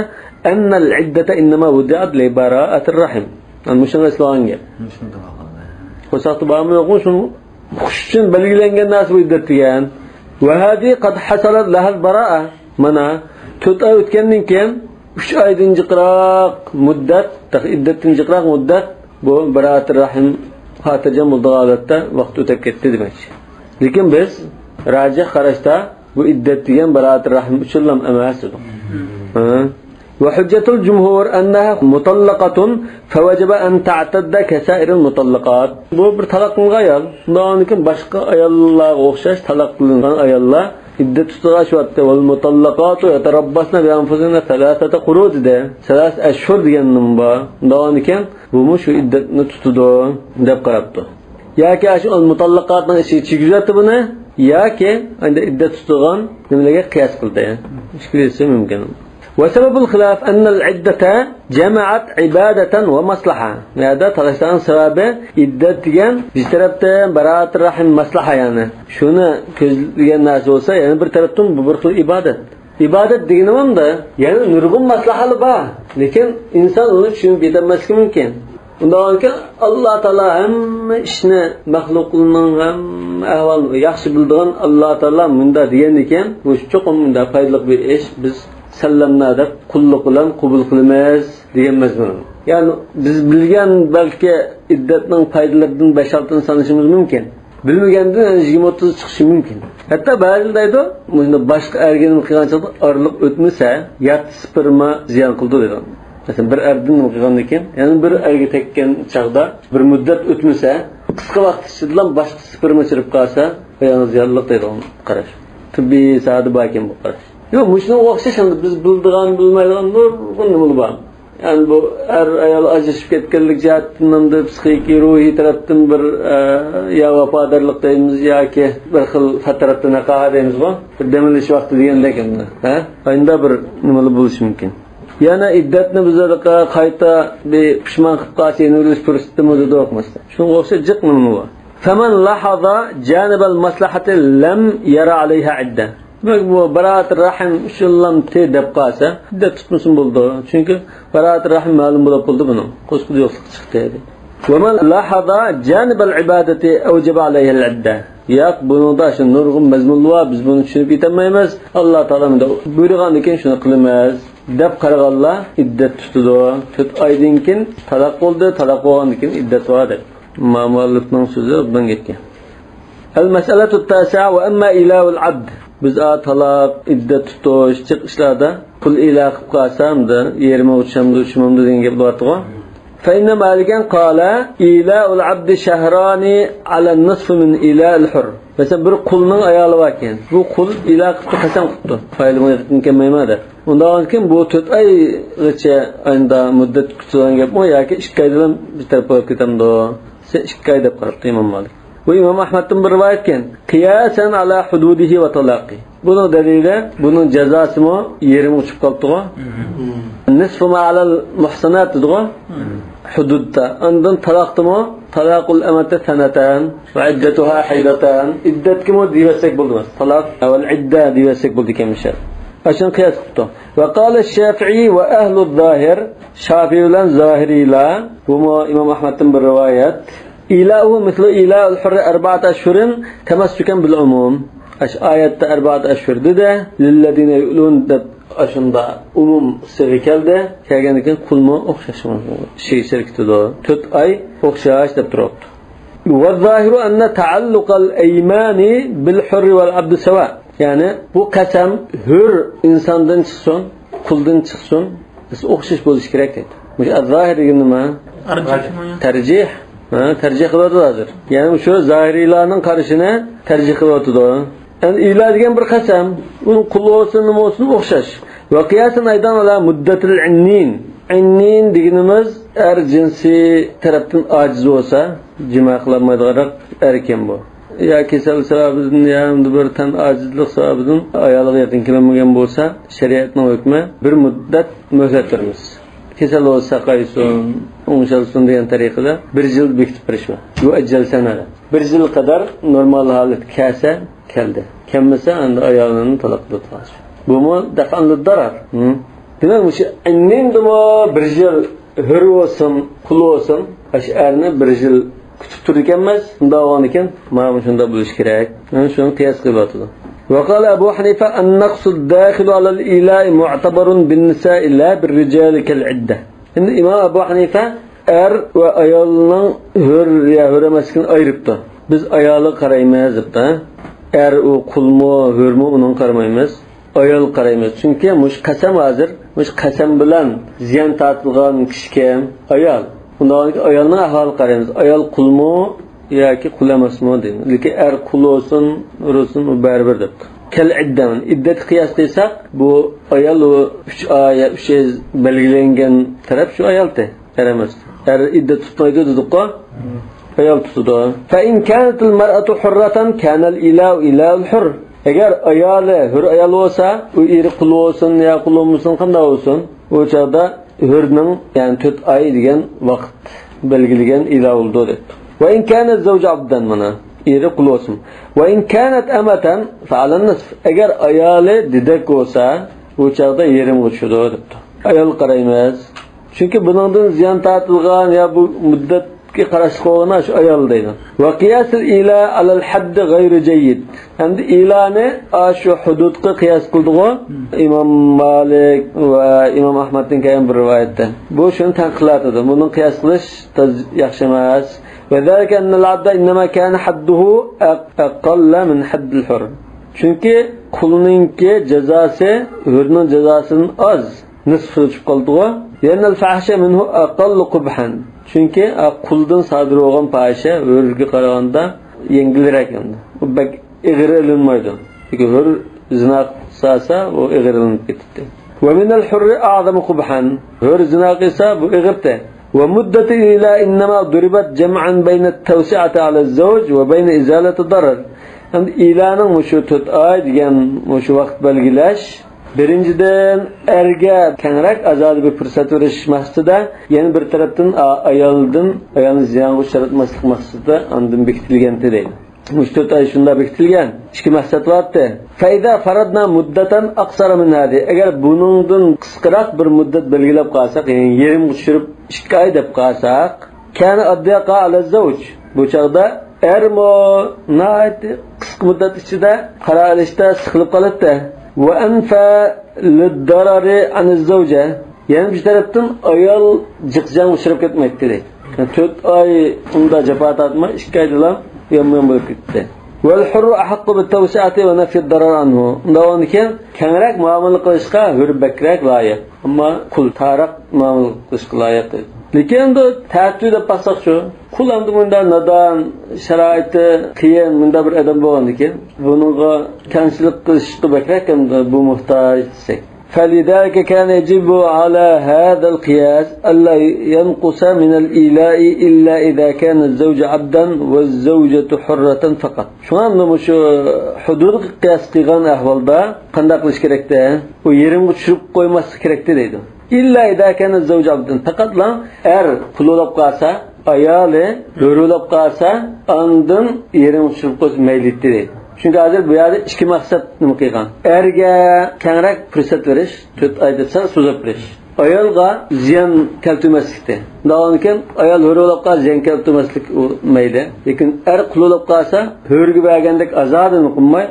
أن العدة إنما وضعت لبراءة الرحم. مانا مۇشۇنى ئەسلىگەن گەپ. مۇشۇنى دەۋالغان. قورساقتا بارمۇ يوقمۇ، شۇنى ئۇقۇش ئۈچۈن بەلگىلەنگەن نەرسە بۇ ئىددەت دېگەن. وهذه قد حصلت لها البراءة. مانا، تۆت ئاي ئۆتكەندىن كېيىن، ئۈچ ئايدىن جىقراق مۇددەت، تېخى ئىددەتتىن جىقراق مۇددەت، بۇ براءەتۇر رەھىم خاتىرجەم بولىدىغان ھالەتتە ۋاقىت ئۆتۈپ كەتتى دېمەكچى. لېكىن بىز راجىھ قاراشتا بۇ ئىددەت دېگەن براءەتۇر رەھىم ئۈچۈنلا ئەمەس دېدۇق. ھە. وحجة الجمهور أنها مطلقة فوجب أن تعتد كسائر المطلقات. بۇ بىر تالاق قىلىنغان ئايال. شۇنداقتىن كېيىن باشقا ئاياللارغا ئوخشاش تالاق قىلىنغان ئاياللار ئىددەت تۇتىدىغان شۇ ۋاقىتتا. والمطلقات يتربصن بأنفسهن ثلاثة قروء دېدى. سەلاسە ئەشھۇر دېگەن نېمە بار؟ شۇنداقتىن كېيىن بۇمۇ شۇ ئىددەتنى تۇتىدۇ دەپ قاراپتۇ. ياكى ئاشۇ مۇتەللىقاتنىڭ ئىچىگە كىرگۈزۈۋەتتى بۇنى، ياكى ئەندى ئىددەت تۇتىدىغان نېمىلەرگە قىياس قىلدى. ئىككىلىسى مۇمكىن. وسبب الخلاف أن العدة جمعت عبادة ومصلحة. بۇ يەردە تالاشلارنىڭ سەۋەبى ئىددەت دېگەن بىر تەرەپتىن بارائەتۇر رەھىم مەسلىھە، يەنى شۇنى كۆزلىگەن نەرسە بولسا، يەنە بىر تەرەپتىن بۇ بىر خىل ئىبادەت. ئىبادەت دېگىنىمدە يەنە نۇرغۇن مەسلىھەلەر بار، لېكىن ئىنسان ئۇنى چۈشىنىپ يېتەلمەسلىكى مۇمكىن. ئۇنداقكەن، ئاللا تائالا ھەممە ئىشنى، مەخلۇقلىرىنىڭ ھەممە ئەھۋالىنى ياخشى بىلىدىغان ئاللا تائالا مۇنداق دېگەندىكىن، بۇ چوقۇم مۇنداق پايدىلىق بىر ئىش، بىز سەللەمنا دەپ قۇللۇق بىلەن قوبۇل قىلىمىز دېگەن مەزمۇن. يەنى بىز بىلگەن بەلكى ئىددەتنىڭ پايدىلىرىدىن بەش-ئالتىنى سانىشىمىز مۇمكىن. بىلمىگەندىن يىگىرمە ئوتتۇز چىقىشى مۇمكىن. ھەتتا بەزىلەر دەيدۇ، مۇشۇنداق باشقا ئەرگە نېمە قىلغان چاغدا ئارىلىق ئۆتمىسە، يەتتە سپېرما زىيان قىلىدۇ دەيدۇ. مەسىلەن، بىر ئەردىن نېمە قىلغاندىن كېيىن، يەنە بىر ئەرگە تەگكەن چاغدا بىر مۇددەت ئۆتمىسە، قىسقا ۋاقىت ئىچىدىلا باشقا سپېرما چىرىپ قالسا، ئايالغا زىيانلىق دەيدىغان قاراش. تېببىي ساھەدە باركەن بۇ قاراش. ياق، مۇشۇنىڭغا ئوخشاش ئەمدى بىز بىلىدىغان، بىلمەيدىغان نۇرغۇن نېمىلەر بار. يەنى بۇ ئەر-ئايال ئاجرىشىپ كەتكەنلىك جەھەتتىن ئەمدى پسىخىكىي، روھىي تەرەپتىن بىر، ئە، يا ۋاپادارلىق دەيمىز ياكى بىر خىل فەترەتتە نەقاھە دەيمىزغۇ، بىر دەم ئېلىش ۋاقتى دېگەندەك ئەمدى. ھە؟ ئاينىدا بىر نېمىلەر بولۇشى مۇمكىن. يەنە ئىددەتنى بۇزىدىغا قايتا بىر پۇشمان قىلىپ قالسا، يەنە ئۆلۈش پۇرسىتىمۇ دېدۇق مەسىلەن. شۇنىڭغا ئوخشاش جىق نېمە بار. فمن لاحظ جانب المصلحة لم ير عليها عدة. دېمەك، بۇ بارائەت رەھىم ئۈچۈنلامتى دەپ قالسا، ئىددەت تۇتمىسىمۇ بولىدۇ. چۈنكى بارائەت رەھىم مەلۇم بولۇپ بولدى بۇنىڭ. قوشقىلى يوقلۇققا چىقتى. ومن لاحظ جانب العبادة أوجب عليها العدة. ياق، بۇنىڭدا شۇ نۇرغۇن مەزمۇنلار بار، بىز بۇنى چۈشىنىپ يېتەلمەيمىز. ئاللا تائالا بۇيرۇغاندىن كېيىن شۇنى قىلىمىز دەپ قارىغانلار ئىددەت تۇتىدۇ. تۆت ئايدىن كېيىن تالاق بولدى، تالاق بولغاندىن كېيىن ئىددەت بار دەپ. ئىمام مۇئەللىپنىڭ سۆزى بۇندىن كەتكەن. المسألة التاسعة وأما إيلاء العبد. بىز ئا تالاق، ئىددەت تۇتۇش، جىق ئىشلاردا قۇل ئىلا قىلىپ قالسا، ئەمدى يېرىمىغا چۈشەمدۇ، چۈشمەمدۇ دېگەن گەپلەر بارتىغۇ. فإن مالكا قال إيلاء العبد شهران على النصف من إيلاء الحر. مەسىلەن، بىر قۇلنىڭ ئايالى باركەن. بۇ قۇل ئىلا قىپتۇ، قەسەم قىپتۇ. پايدىمغا يېقىن كەلمەيمەن دەپ. ئۇنداقكەن بۇ تۆت ئايغىچە ئاينىدا مۇددەت كۈتىدىغان گەپمۇ ياكى ئىككى ئايدىلا بىر تەرەپ بولۇپ كېتەمدۇ؟ دېسە، ئىككى ئاي دەپ قاراپتۇ ئىمام مالىك. بۇ ئىمام ئەھمەدتىن بىر رىۋايەتكەن. قياسا على حدوده وطلاقه. بۇنىڭ دەلىلى، بۇنىڭ جازاسىمۇ يېرىمغا چۈشۈپ قاپتىغۇ. نصف ما على المحصنات دېدىغۇ. ھۇدۇدتا. ئاندىن تالاقتىمۇ، طلاق الأمة سنتان وعدتها حيضتان. ئىددەتكىمۇ دېيىۋەتسەك بولدى. تالاق ۋەل ئىددە دېيىۋەتسەك بولىدىكەن مۇشۇ. ئاشۇنى قىياس قىپتۇ. وقال الشافعي وأهل الظاهر. شافىئىي بىلەن زاھىرىيلار، بۇمۇ ئىمام ئەھمەدتىن بىر رىۋايەت. إيلاؤه مثل إيلاء الحر أربعة أشهر تمسكا بالعموم. ئاشۇ ئايەتتە ئەربەئەتە ئەشھۇر دېدى، لىللەزىنە يۇئلۇن دەپ ئاشۇندا ئومۇم سىغا كەلدى. كەلگەندىن كېيىن قۇلمۇ ئوخشاش شېرىكىتىدۇ. تۆت ئاي ئوخشاش دەپ تۇرۇپتۇ. والظاهر أن تعلق الأيمان بالحر والعبد سواء. يەنى بۇ قەسەم ھۆر ئىنساندىن چىقسۇن، قۇلدىن چىقسۇن، ئوخشاش بولۇشى كېرەك دەيدۇ. مۇشۇ ئەززاھىر دېگىنى نېمە؟ تەرجىھ. تەرجىھ. ھە، تەرجىھ قىلىۋاتىدۇ ھازىر. يەنى مۇشۇ زاھىرىيلارنىڭ قارىشىنى تەرجىھ قىلىۋاتىدۇ. يەنى ئىلا دېگەن بىر قەسەم. ئۇنىڭ قۇلى بولسۇن، نېمە بولسۇن، ئوخشاش. وقياسا أيضا على مدة العنين. ئىننىن دېگىنىمىز ئەر جىنسى تەرەپتىن ئاجىز بولسا، جىما قىلالمايدىغانراق ئەر ئىكەن بۇ. يا كېسەل سەۋەبىدىن، يا بىر تەن ئاجىزلىق سەۋەبىدىن ئايالىغا يېقىن كېلەلمىگەن بولسا، شەرىئەتنىڭ ھۆكمى بىر مۇددەت مۆھلەت بېرىمىز. كېسەل بولسا ساقايسۇن، ئوڭشالسۇن دېگەن تەرىقىدە بىر يىل بېكىتىپ بېرىش بار. يؤجل سنة. بىر يىل قەدەر نورمال ھالەتكە كەلسە، كەلدى. كەلمىسە، ئەمدى ئايالىنى تالاق قىلىۋېتىۋالىدۇ. بۇمۇ دەفئەن لىددەرەر. ھە؟ دېمەك، مۇشۇ ئەننىڭدىمۇ بىر يىل ھۆر بولسۇن، قۇل بولسۇن، ئاشۇ ئەرنى بىر يىل كۈتۈپ تۇرىدىكەنمىز. شۇنداق بولغاندىكىن، مانا شۇنداق بولۇشى كېرەك. مانا شۇنى قىياس قىلىۋاتىدۇ. وقال أبو حنيفة: النقص الداخل على الإيلاء معتبر بالنساء لا بالرجال كالعدة. ئەمدى ئىمام ئەبۇ ھەنىفە ئەر ۋە ئايالنىڭ ھۆر يا ھۆر ئەمەسلىكىنى ئايرىپتۇ. بىز ئايالىغا قارايمىز دەپتۇ. ئەر ئۇ قۇلمۇ، ھۆرمۇ، ئۇنىڭغا قارىمايمىز. ئايالغا قارايمىز. چۈنكى مۇشۇ قەسەم ھازىر، مۇشۇ قەسەم بىلەن زىيان تارتىدىغان كىشى كىم؟ ئايال. ئۇنداق ئايالنىڭ ئەھۋالىغا قارايمىز. ئايال قۇلمۇ ياكى قۇل ئەمەسمۇ دەيمىز. لېكىن ئەر قۇل بولسۇن، ھۆر بولسۇن، ئۇ بەرىبىر دەپتۇ. كەل ئىددە. ئىددەتكە قىياس قىلساق، بۇ ئايال، ئۇ ئۈچ ئاي يا ئۈچ ئاي بەلگىلەنگەن تەرەپ شۇ ئايالتى. ئەر ئەمەس. ئەر ئىددەت تۇتمايدۇ دېدۇققۇ؟ ئايال تۇتىدۇ. فإن كانت المرأة حرة كان الإيلاء إيلاء الحر. ئەگەر ئايالى ھۆر ئايال بولسا، ئۇ ئېرى قۇل بولسۇن يا قۇل بولمىسۇن، قانداق بولسۇن، ئۇ چاغدا ھۆرنىڭ، يەنى تۆت ئاي دېگەن ۋاقىت بەلگىلىگەن ئىلا بولىدۇ دەپتۇ. وإن كان الزوج عبدا، مانا، ئېرى قۇل بولسۇن. وإن كانت أمة فعلى النصف. ئەگەر ئايالى دېدەك بولسا، ئۇ چاغدا يېرىمغا چۈشىدۇ دەپتۇ. ئايال قارايمىز. چۈنكى بۇنىڭدىن زىيان تارتىلغان يا بۇ مۇددەتكە قاراشلىق بولغان شۇ ئايال دەيدۇ. وقياس الإيلاء على الحد غير جيد. ئەمدى ئىلانى ئاشۇ ھۇدۇدقا قىياس قىلدىغۇ ئىمام مالىك ۋە ئىمام ئەھمەدتىن كەلگەن بىر رىۋايەتتە. بۇ شۇنى تەنقىدلەۋاتىدۇ. بۇنىڭ قىياس قىلىش تاز-، ياخشى ئەمەس. وذلك أن العبد إنما كان حده أق-، أقل من حد الحر. چۈنكى قۇلنىڭكى جازاسى ھۆرنىڭ جازاسىدىن ئاز. نىسفىغا چۈشۈپ قالىدىغۇ. لأن الفاحش منه أقل قبحا. چۈنكى، ئا، قۇلدىن سادىر بولغان پاھىشە ھۆرگە قارىغاندا يەڭگىلرەك ئەمدى. ئۇ بەك ئېغىر ئېلىنمايدۇ. چۈنكى ھۆر زىنا قىلسا، ئۇ ئېغىر ئېلىنىپ كېتىدۇ. ومن الحر أعظم قبحا. ھۆر زىنا قىلسا، بۇ ئېغىرتى. ومدة الإيلاء إنما ضربت جمعا بين التوسعة على الزوج وبين إزالة الضرر. ئەمدى ئىلانىڭ مۇشۇ تۆت ئاي دېگەن مۇشۇ ۋاقىت بەلگىلەش، بىرىنچىدىن، ئەرگە كەڭرەك ئازادە بىر پۇرسەت بېرىش مەقسىتىدە، يەنە بىر تەرەپتىن ئا-، ئايالدىن، ئايالنى زىيانغا ئۇچراتماسلىق مەقسىتىدە ئاندىن بېكىتىلگەنتى دەيدۇ. مۇشۇ تۆت ئاي شۇنداق بېكىتىلگەن. ئىككى مەقسەت بارتى. فإذا فرضنا مدة أقصر من هذه. ئەگەر بۇنىڭدىن قىسقىراق بىر مۇددەت بەلگىلەپ قالساق، يەنى يېرىمغا چۈشۈرۈپ ئىككى ئاي دەپ قالساق، كان أضيق على الزوج. بۇ چاغدا ئەرمۇ ناھايىتى قىسقا مۇددەت ئىچىدە قارار ئېلىشتا سىقىلىپ قالاتتى. وأنفى للضرر عن الزوجة. يەنە بىر تەرەپتىن ئايال جىق زىيانغا ئۇچراپ كەتمەيتتى دەيدۇ. يەنى تۆت ئاي ئۇنداق جاپا تارتماي، ئىككى ئايدىلا يانما-يان بولۇپ كېتىپتۇ. والحر أحق بالتوسعة ونفي الضرر عنه. ئۇنداق بولغاندىكىن كەڭرەك مۇئامىلە قىلىشقا ھۆر بەكرەك لايىق. ئەمما قۇل تارراق مۇئامىلە قىلىشقا لايىق دەيدۇ. لېكىن ئەمدى تەتۈر دەپ باقساقچۇ؟ قۇل ئەمدى مۇنداق نادان، شارائىتى قىيىن، مۇنداق بىر ئادەم بولغاندىكىن، بۇنىڭغا كەڭچىلىك قىلىشقا بەكرەك ئەمدى بۇ موھتاج دېسەك. فلذلك كان يجب على هذا القياس ألا ينقص من الإيلاء إلا إذا كان الزوج عبدا والزوجة حرة فقط. شۇڭا مۇشۇ ھۇدۇدقا قىياس قىلغان ئەھۋالدا قانداق قىلىش كېرەكتى؟ ئۇ يېرىمغا چۈشۈرۈپ قويماسلىق كېرەكتى دەيدۇ. إلا إذا كان الزوج عبدا. پەقەتلا ئەر قۇل بولۇپ قالسا، ئايالى ھۆر بولۇپ قالسا، ئاندىن يېرىمغا چۈشۈرۈپ قويسا مەيلى ئىدى دەيدۇ. چۈنكى ھازىر بۇ يەردە ئىككى مەقسەت نېمە قىلغان؟ ئەرگە كەڭرەك پۇرسەت بېرىش، تۆت ئاي دەپ سەل سوزۇپ بېرىش. ئايالغا زىيان كەلتۈرمەسلىكتە. ئۇنداق بولغاندىكىن ئايال ھۆر بولۇپ قالسا زىيان كەلتۈرمەسلىك ئۇ مەيلى. لېكىن ئەر قۇل بولۇپ قالسا، ھۆرگە بەرگەندەك ئازادىنى قىلماي،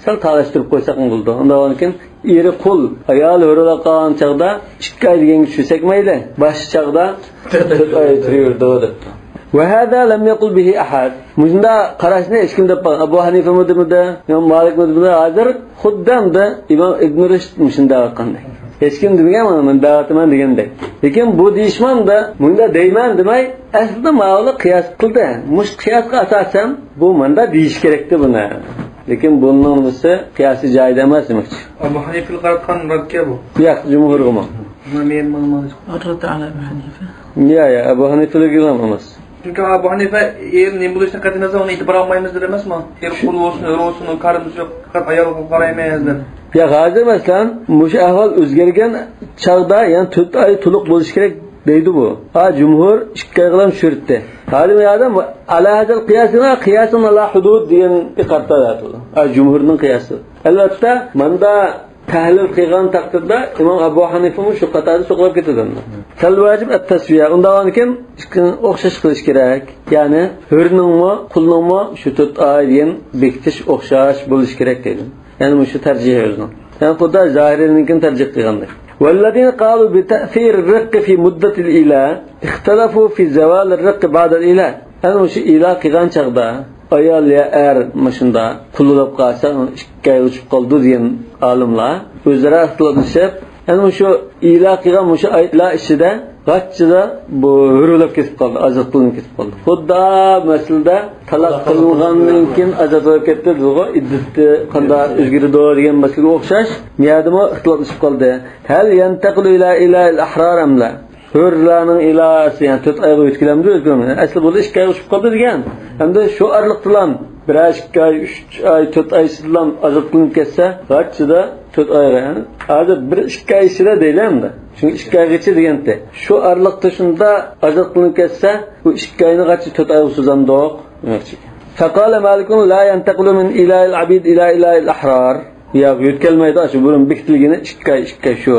سەل تەڭلەشتۈرۈپ قويساقمۇ بولىدۇ. ئۇنداق بولغاندىكىن ئېرى قۇل، ئايالى ھۆر بولۇپ قالغان چاغدا ئىككى ئاي دېگەنگە چۈشۈرسەك مەيلى. باشقا چاغدا تۆت ئاي تۇرۇۋېرىدۇ دەپتۇ. وهذا لم يقل به أحد. مۇشۇنداق قاراشنى ھېچكىم دەپ باقمىدى. ئەبۇ ھەنىفىمۇ دېمىدى، ئىمام مالىكمۇ دېمىدى. ھازىر خۇددى ئەمدى ئىمام ئىبن رۇشد مۇشۇنداق دەۋاتقاندەك. ھېچكىم دېمىگەن مانا، مەن دەۋاتىمەن دېگەندەك. لېكىن بۇ دېيىشمامدا، مۇنداق دەيمەن دېمەي، ئەسلىدە ماۋۇلار قىياس قىلدى. مۇشۇ قىياسقا ئاساسەن بۇ مۇنداق دېيىش كېرەكتى بۇنى. لېكىن بۇنىڭ نېمىسى قىياسى جايىدا ئەمەس دېمەكچى. ئەبۇ ھەنىفىگە قاراتقان رەتكە بۇ. ياق، جۇمھۇرغىمۇ. نعم، مانا، مانا. الرد على أبي حنيفة. يا، يا، ئەبۇ ھەنىفىلەرگە ئەمەس. چۈنكى ئەبۇ ھەنىفە ئېرى نېمە بولۇشىدىن قەتئىينەزەر ئۇنى ئېتىبار ئالمايمىز دېدى ئەمەسمۇ؟ ئېرى قۇل بولسۇن، ھۆر بولسۇن، ئۇ كارىمىز يوق، پەقەت ئايالغا قارايمىز دەپ. ياق، ھازىر مەسىلەن، مۇشۇ ئەھۋال ئۆزگەرگەن چاغدا، يەنى تۆت ئاي تولۇق بولۇشى كېرەك دەيدۇ بۇ. ھا، جۇمھۇر ئىككى ئايغىلا چۈشۈرتتى. ھازىر بۇ يەردە ئالا ھەزەل قىياسىنا قىياسۇن ئالا ھۇدۇد دېگەن قارىتىۋاتىدۇ. ھا، جۇمھۇرنىڭ قىياسى. ئەلۋەتتە، ماندا تەھلىل قىلغان تەقدىردە ئىمام ئەبۇ ھەنىفىمۇ شۇ قاتاردا سوقۇلۇپ كېتىدۇ. فەل ۋاجىب ئەت تەسۋىيە. ئۇنداق بولغاندىكىن ئوخشاش قىلىش كېرەك. يەنى ھۆرنىڭمۇ، قۇلنىڭمۇ شۇ تۆت ئاي دېگەن بېكىتىش ئوخشاش بولۇشى كېرەك دەيدۇ. يەنى مۇشۇ تەرجىھ ئۆزىنىڭ. يەنى خۇددى زاھىرىنىڭكىنى تەرجىھ قىلغاندەك. والذين قالوا بتأثير الرق في مدة الإيلاء اختلفوا في زوال الرق بعد الإيلاء. ئەنە مۇشۇ ئىلا قىلغان چاغدا ئايال يا ئەر مۇشۇنداق قۇل بولۇپ قالسا، ئىككى ئاي ئۇچۇپ قالىدۇ دېگەن ئالىملار ئۆزئارا ئىختىلاپلىشىپ، ئەنە مۇشۇ ئىلا قىلغان مۇشۇ ئايلار ئىچىدە غاچچىدا بۇ ھۆر بولۇپ كېتىپ قالدى، ئازاد قىلىنىپ كېتىپ قالدى. خۇددى مەسىلىدە تالاق قىلىنغاندىن كېيىن ئازاد بولۇپ كەتتى دېدىغۇ، ئىددىتى قانداق ئۆزگىرىدۇ دېگەن مەسىلىگە ئوخشاش، بۇ يەردىمۇ ئىختىلاپلىشىپ قالدى. هل ينتقل إلى إيلاء الأحرار أم لا؟ ھۆرلەرنىڭ ئىلاسى، يەنى تۆت ئايغا يۆتكىلەمدۇ، يۆتكىلەمدۇ؟ ئەسلى بۇ ئىككى ئايغا ئۇچۇپ قالدى دېگەن. ئەمدى شۇ ئارىلىقتىلا بىرەر ئىككى ئاي، ئۈچ ئاي، تۆت ئاي ئىچىدىلا ئازاد قىلىنىپ كەتسە، غاچچىدا تۆت ئايغا، يەنى ھازىر بىر ئىككى ئاي ئىچىدە دەيلى ئەمدى. چۈنكى ئىككى ئايغىچە دېگەنتى. شۇ ئارىلىقتا شۇندا ئازاد قىلىنىپ كەتسە، بۇ ئىككى ئاينى غاچچى تۆت ئايغا سوزامدۇق دېمەكچى. فقال مالك لا ينتقل من إيلاء العبيد إلى إيلاء الأحرار. ياق، يۆتكەلمەيدۇ، ئاشۇ بۇرۇن بېكىتىلگىنى ئىككى ئاي، ئىككى ئاي شۇ.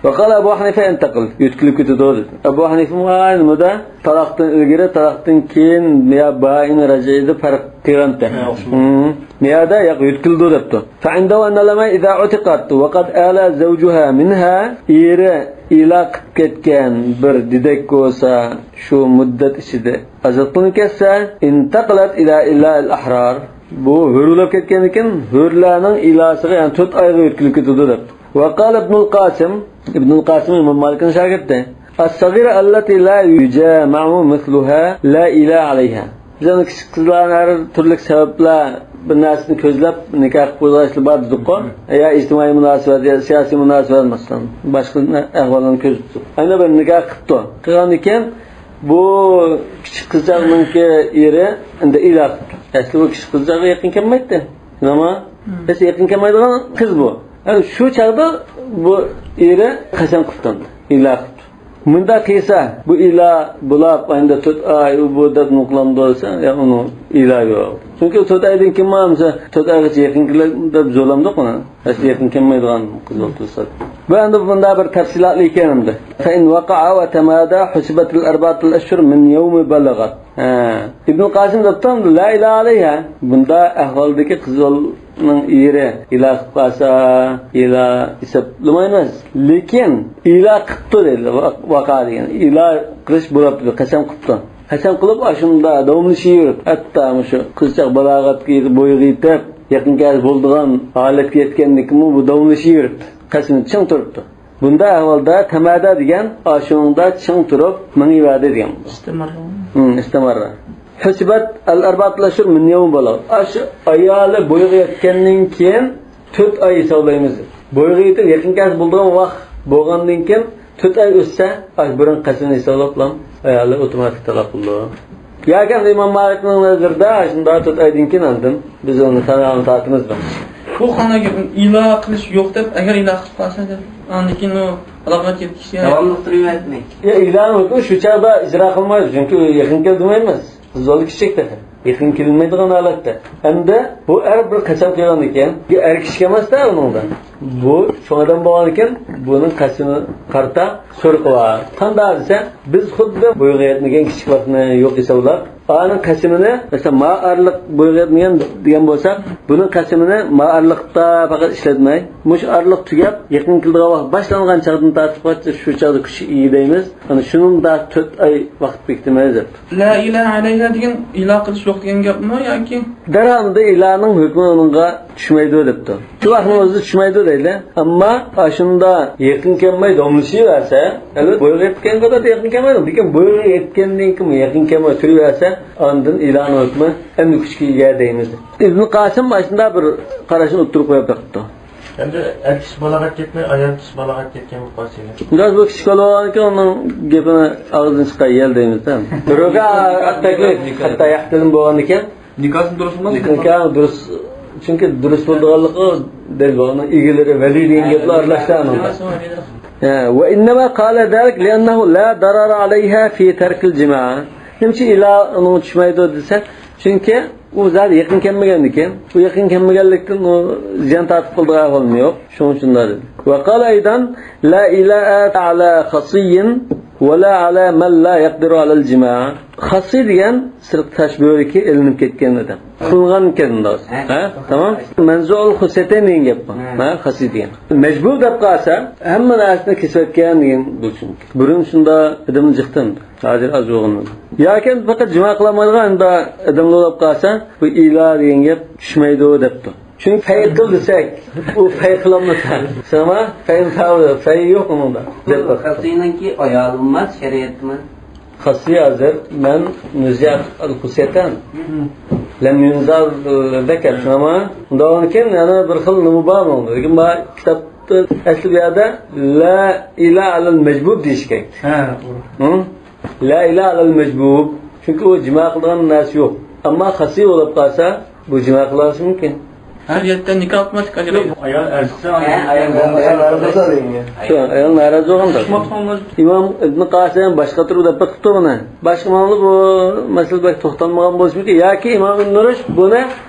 وقال أبو حنيفة ينتقل، يۆتكىلىپ كېتىدۇ دېدى. ئەبۇ ھەنىفىمۇ ئاينىمۇدا تالاقتىن ئىلگىرى، تالاقتىن كېيىن يا بائىن رەجئىيدە پەرق قىلغانتى. ھە، ئوخشىمايدۇ. ھىم. مۇ يەردە ياق، يۆتكىلىدۇ دەپتۇ. فعنده أن الأمة إذا عتقت وقد آلى زوجها منها، ئېرى ئىلا قىلىپ كەتكەن بىر دېدەك بولسا، شۇ مۇددەت ئىچىدە ئازاد قىلىنىپ كەتسە، انتقلت إلى إيلاء الأحرار. بۇ ھۆر بولۇپ كەتكەندىن كېيىن ھۆرلەرنىڭ ئىلاسىغا، يەنى تۆت ئايغا يۆتكىلىپ كېتىدۇ دەپتۇ. وقال ابن القاسم، ئىبنۇل قاسىم ئىمام مالىكنىڭ شاگىرتى. الصغيرة التي لا يجامع مثلها لا إيلاء عليها. بىز ئەنە كىچىك قىزلارنى ھەر تۈرلۈك سەۋەبلەر بىر نەرسىنى كۆزلەپ نىكاھ قىلىپ قويغان ئىشلار بار دېدۇققۇ. يا ئىجتىمائىي مۇناسىۋەت، يا سىياسىي مۇناسىۋەت مەسىلەن. باشقا ئەھۋاللارنى كۆزىتىپ. ئەنە بىر نىكاھ قىپتۇ. قىلغاندىن كېيىن بۇ كىچىك قىزچاقنىڭكى ئېرى ئەمدى ئىلا قىپتۇ. ئەسلى بۇ كىچىك قىزچاققا يېقىن كەلمەيتتى. نېمە؟ ھىم. بەس يېقىن كەلمەيدىغان قىز بۇ. ئەنە شۇ چاغدا بۇ ئېرى قەسەم قىپتۇ، ئىلا قىپتۇ. مۇنداق قىلسا، بۇ ئىلا بولاپ، ئەمدى تۆت ئاي ئۇ بۇ دەپ نوقۇلامدۇ دېسە، يا ئۇنىڭ ئىلا يوق. چۈنكى تۆت ئايدىن كېيىن ماڭسا، تۆت ئايغىچە يېقىن كېلىپ دەپ زورلامدۇق ئۇنى. ئەسلى يېقىن كەلمەيدىغان قىز بولۇپ تۇرسا. بۇ ئەمدى بۇنداق بىر تەپسىلاتلىق ئىكەن ئەمدى. فإن وقع وتمادى حسبت الأربعة الأشهر من يوم بلغت. ھە. ئىبنۇل قاسىم دەپتۇ، لا ئىلا ئەلەيھا. بۇنداق ئەھۋالدىكى قىز بالىنىڭ ئېرى ئىلا قىلىپ قالسا، ئىلا ھېسابلىمايمىز. لېكىن ئىلا قىپتۇ دەيدۇ، ۋا-، ۋاقا دېگەن. ئىلا قىلىش بولاپتۇ، قەسەم قىپتۇ. قەسەم قىلىپ، ئاشۇنداق داۋاملىشىۋېرىپ، ھەتتا مۇشۇ قىزچاق بالاغەتكە يېتىپ، بويىغا يېتىپ، يېقىن كەلسە بولىدىغان ھالەتكە يەتكەندىكىنمۇ بۇ داۋاملىشىۋېرىپتۇ. قەسىمى چىڭ تۇرۇپتۇ. بۇندا ئەھۋالدا تەمادە دېگەن ئاشۇنىڭدا چىڭ تۇرۇپ مېڭىۋەردى دېگەن. ئىستىمەررە. ھىم، ئىستىمەررە. ھۇسىبەت ئەل ئەربەئەتۇل ئەشھۇر مىن يەۋمى بەلەغ. ئاشۇ ئايالى بويىغا يەتكەندىن كېيىن تۆت ئاي ھېسابلايمىز. بويىغا يېتىپ يېقىن كەلسە بولىدىغان ۋاقىت بولغاندىن كېيىن تۆت ئاي ئۆتسە، ئاشۇ بۇرۇن قەسىمىنى ھېسابلاپلا ئايالى ئاپتوماتىك تالاق بولىدۇ. ياكى ئىمام مالىكنىڭ نەزىرىدە شۇنداق تۆت ئايدىن كېيىن ئاندىن بىز ئۇنى تالاقنى تارتىمىز دەپ. بۇ قانداق گەپ؟ ئىلا قىلىش يوق دەپ، ئەگەر ئىلا قىلىپ قالسا دەپ، ئاندىن كېيىن ئۇ تالاققا كېتىش. داۋاملىق تۇرۇۋەرمەي. يا، ئىلانى شۇ چاغدا ئىجرا قىلمايمىز، چۈنكى يېقىن كەلدى دېمەيمىز. قىز بالا كىچىك تېخى. يېقىن كېلىنمەيدىغان ھالەتتە. ئەمدى بۇ ئەر بىر قەسەم قىلغاندىكىن، بۇ ئەر كىشى ئەمەستە ئۇنىڭدا. بۇ چوڭ ئادەم بولغاندىكىن، بۇنىڭ قەسىمىگە قارىتا سورىقى بار. قانداق دېسە، بىز خۇددى بويىغا يەتمىگەن كىچىك ۋاقىتنى يوق ھېسابلاپ، ئانىڭ قەسىمىنى، مەسىلەن، ما ئارىلىق بويىغا يەتمىگەن دېگەن بولساق، بۇنىڭ قەسىمىنى ما ئارىلىقتا پەقەت ئىشلەتمەي، مۇشۇ ئارىلىق تۈگەپ، يېقىن كېلىدىغان ۋاقىت باشلانغان چاغدىن تارتىپ، شۇ چاغدا كۈچ ئىگىلەيمىز. ئەنە شۇنىڭدا تۆت ئاي ۋاقىت بېكىتىمىز دەپ. لا ئىلاھە ئەلەيھا دېگەن ئىلا قىلىش يوق دېگەن گەپمۇ ياكى؟ دەرھال ئىلانىڭ ھۆكمى ئۇنىڭغا چۈشمەيدۇ دەپتۇ. شۇ ۋاقىتنىڭ ئۆزىدە چۈشمەيدۇ دەيلى. ئەمما ئاشۇندا يېقىن كەلمەي داۋاملىشىۋەرسە، ئەلۋەتتە بويىغا يەتكەن قەدەر يېقىن كەلمەيدۇ. لېكىن بويىغا يەتكەندىن كېيىن يېقىن كەلمەي تۇرۇۋەرسە، ئاندىن ئىلانىڭ ھۆكمى ئەمدى كۈچكە ئىگە دەيمىز. ئىبن قاسىم ئاشۇنداق بىر قاراشنى ئوتتۇرىغا قويۇپ بېقىپتۇ. ئەمدى ئەر كىشى بالاغەت يەتمەي، ئايال كىشى بالاغەت يەتكەن بولۇپ قالسا. بىراز بۇ كىچىك بالا بولغاندىكىن ئۇنىڭ گېپىنى ئاغزىدىن چىققان يەل دەيمىز-دە. رۇجۇئەت تەكلىپ، ھەتتا ياقتىن بولغاندىكىن نىكاھسىنى دۇرۇس بولماس. نىكاھ دۇرۇس، چۈنكى دۇرۇس بولىدىغانلىقى دەل بۇ. ئۇنىڭ ئىگىلىرى، ۋەلىي دېگەن گەپلەر ئارىلاشتى ئۇنىڭدا. ھە، ۋە ئىننەما قالە زالىكە لىئەننەھۇ لا زەرەرە ئەلەيھا فى تەركىل جىماع. نېمە ئۈچۈن ئىلا ئۇنىڭغا چۈشمەيدۇ دېسە، چۈنكى ئۇ زادى يېقىن كەلمىگەندىكىن، ئۇ يېقىن كەلمىگەنلىكتىن ئۇ زىيان تارتىپ قالىدىغان ئەھۋالمۇ يوق. شۇنىڭ ئۈچۈن دېدى. ۋە قالە ئەيزەن لا ئىلاءەتە ئەلا خەسىييىن ۋە لا ئەلا مەن لا يەقدىرۇ ئەلەل جىماع. خەسىي دېگەن سىرتقى چاچ بۆرىكى ئېلىنىپ كەتكەن ئادەم. قىلغان ئىكەن، ھە؟ تامام. مەنزۇئۇل خۇسەتەين دېگەن گەپ بار. ھە، خەسىي دېگەن. مەجبۇر دەپ قالسا، ھەممە نەرسىنى كېسىۋەتكەن دېگەن بولۇشى مۇمكىن. بۇرۇن شۇنداق ئادەم جىقتىن، ھازىر ئاز بولغان. ياكى پەقەت جىما قىلالمايدىغان ئادەملەر بولۇپ قالسا، بۇ ئىلا دېگەن گەپ چۈشمەيدۇ دەپتۇ. چۈنكى فەي قىل دېسەك، ئۇ فەي قىلالمىسا، شۇڭا فەي فەي يوق ئۇنىڭدا. دەپ باقتى. خەسىينىڭكى ئايالى بولماس، شەرىئەتتىمۇ؟ خەسىي ھازىر مەن نۇزىئەت ئەل خۇسەتەن. لەم يۇنزە زەكەر، شۇڭا ئۇنداقكەن يەنە بىر خىل نېمە بار مۇنىڭدا. لېكىن ما كىتابتا ئەسلى بۇ يەردە لا ئىلا ئەلەل مەجبۇر دېيىش كېرەك. ھە، توغرا. ھە؟ لا ئىلا ئەلەل مەجبۇر. چۈنكى ئۇ جىما قىلىدىغان نەرسە يوق. ئەمما خەسىي بولۇپ قالسا، بۇ جىما قىلىشى مۇمكىن. شەرىئەتتە نىكاھ ئوقۇماسلىق ئەجرى يوق. ئايال ئەرسىز، ئايال شۇ، ئايال نارازى بولغاندا. ئىمام ئىبن قاسىم باشقا تۈردە دەپ بېقىپتۇ بۇنى. باشقا ماڭىلا بۇ مەسىلە بەك توختالمىغان بولۇشى مۇمكىن. ياكى ئىمام ئىبن رۇشد بۇنى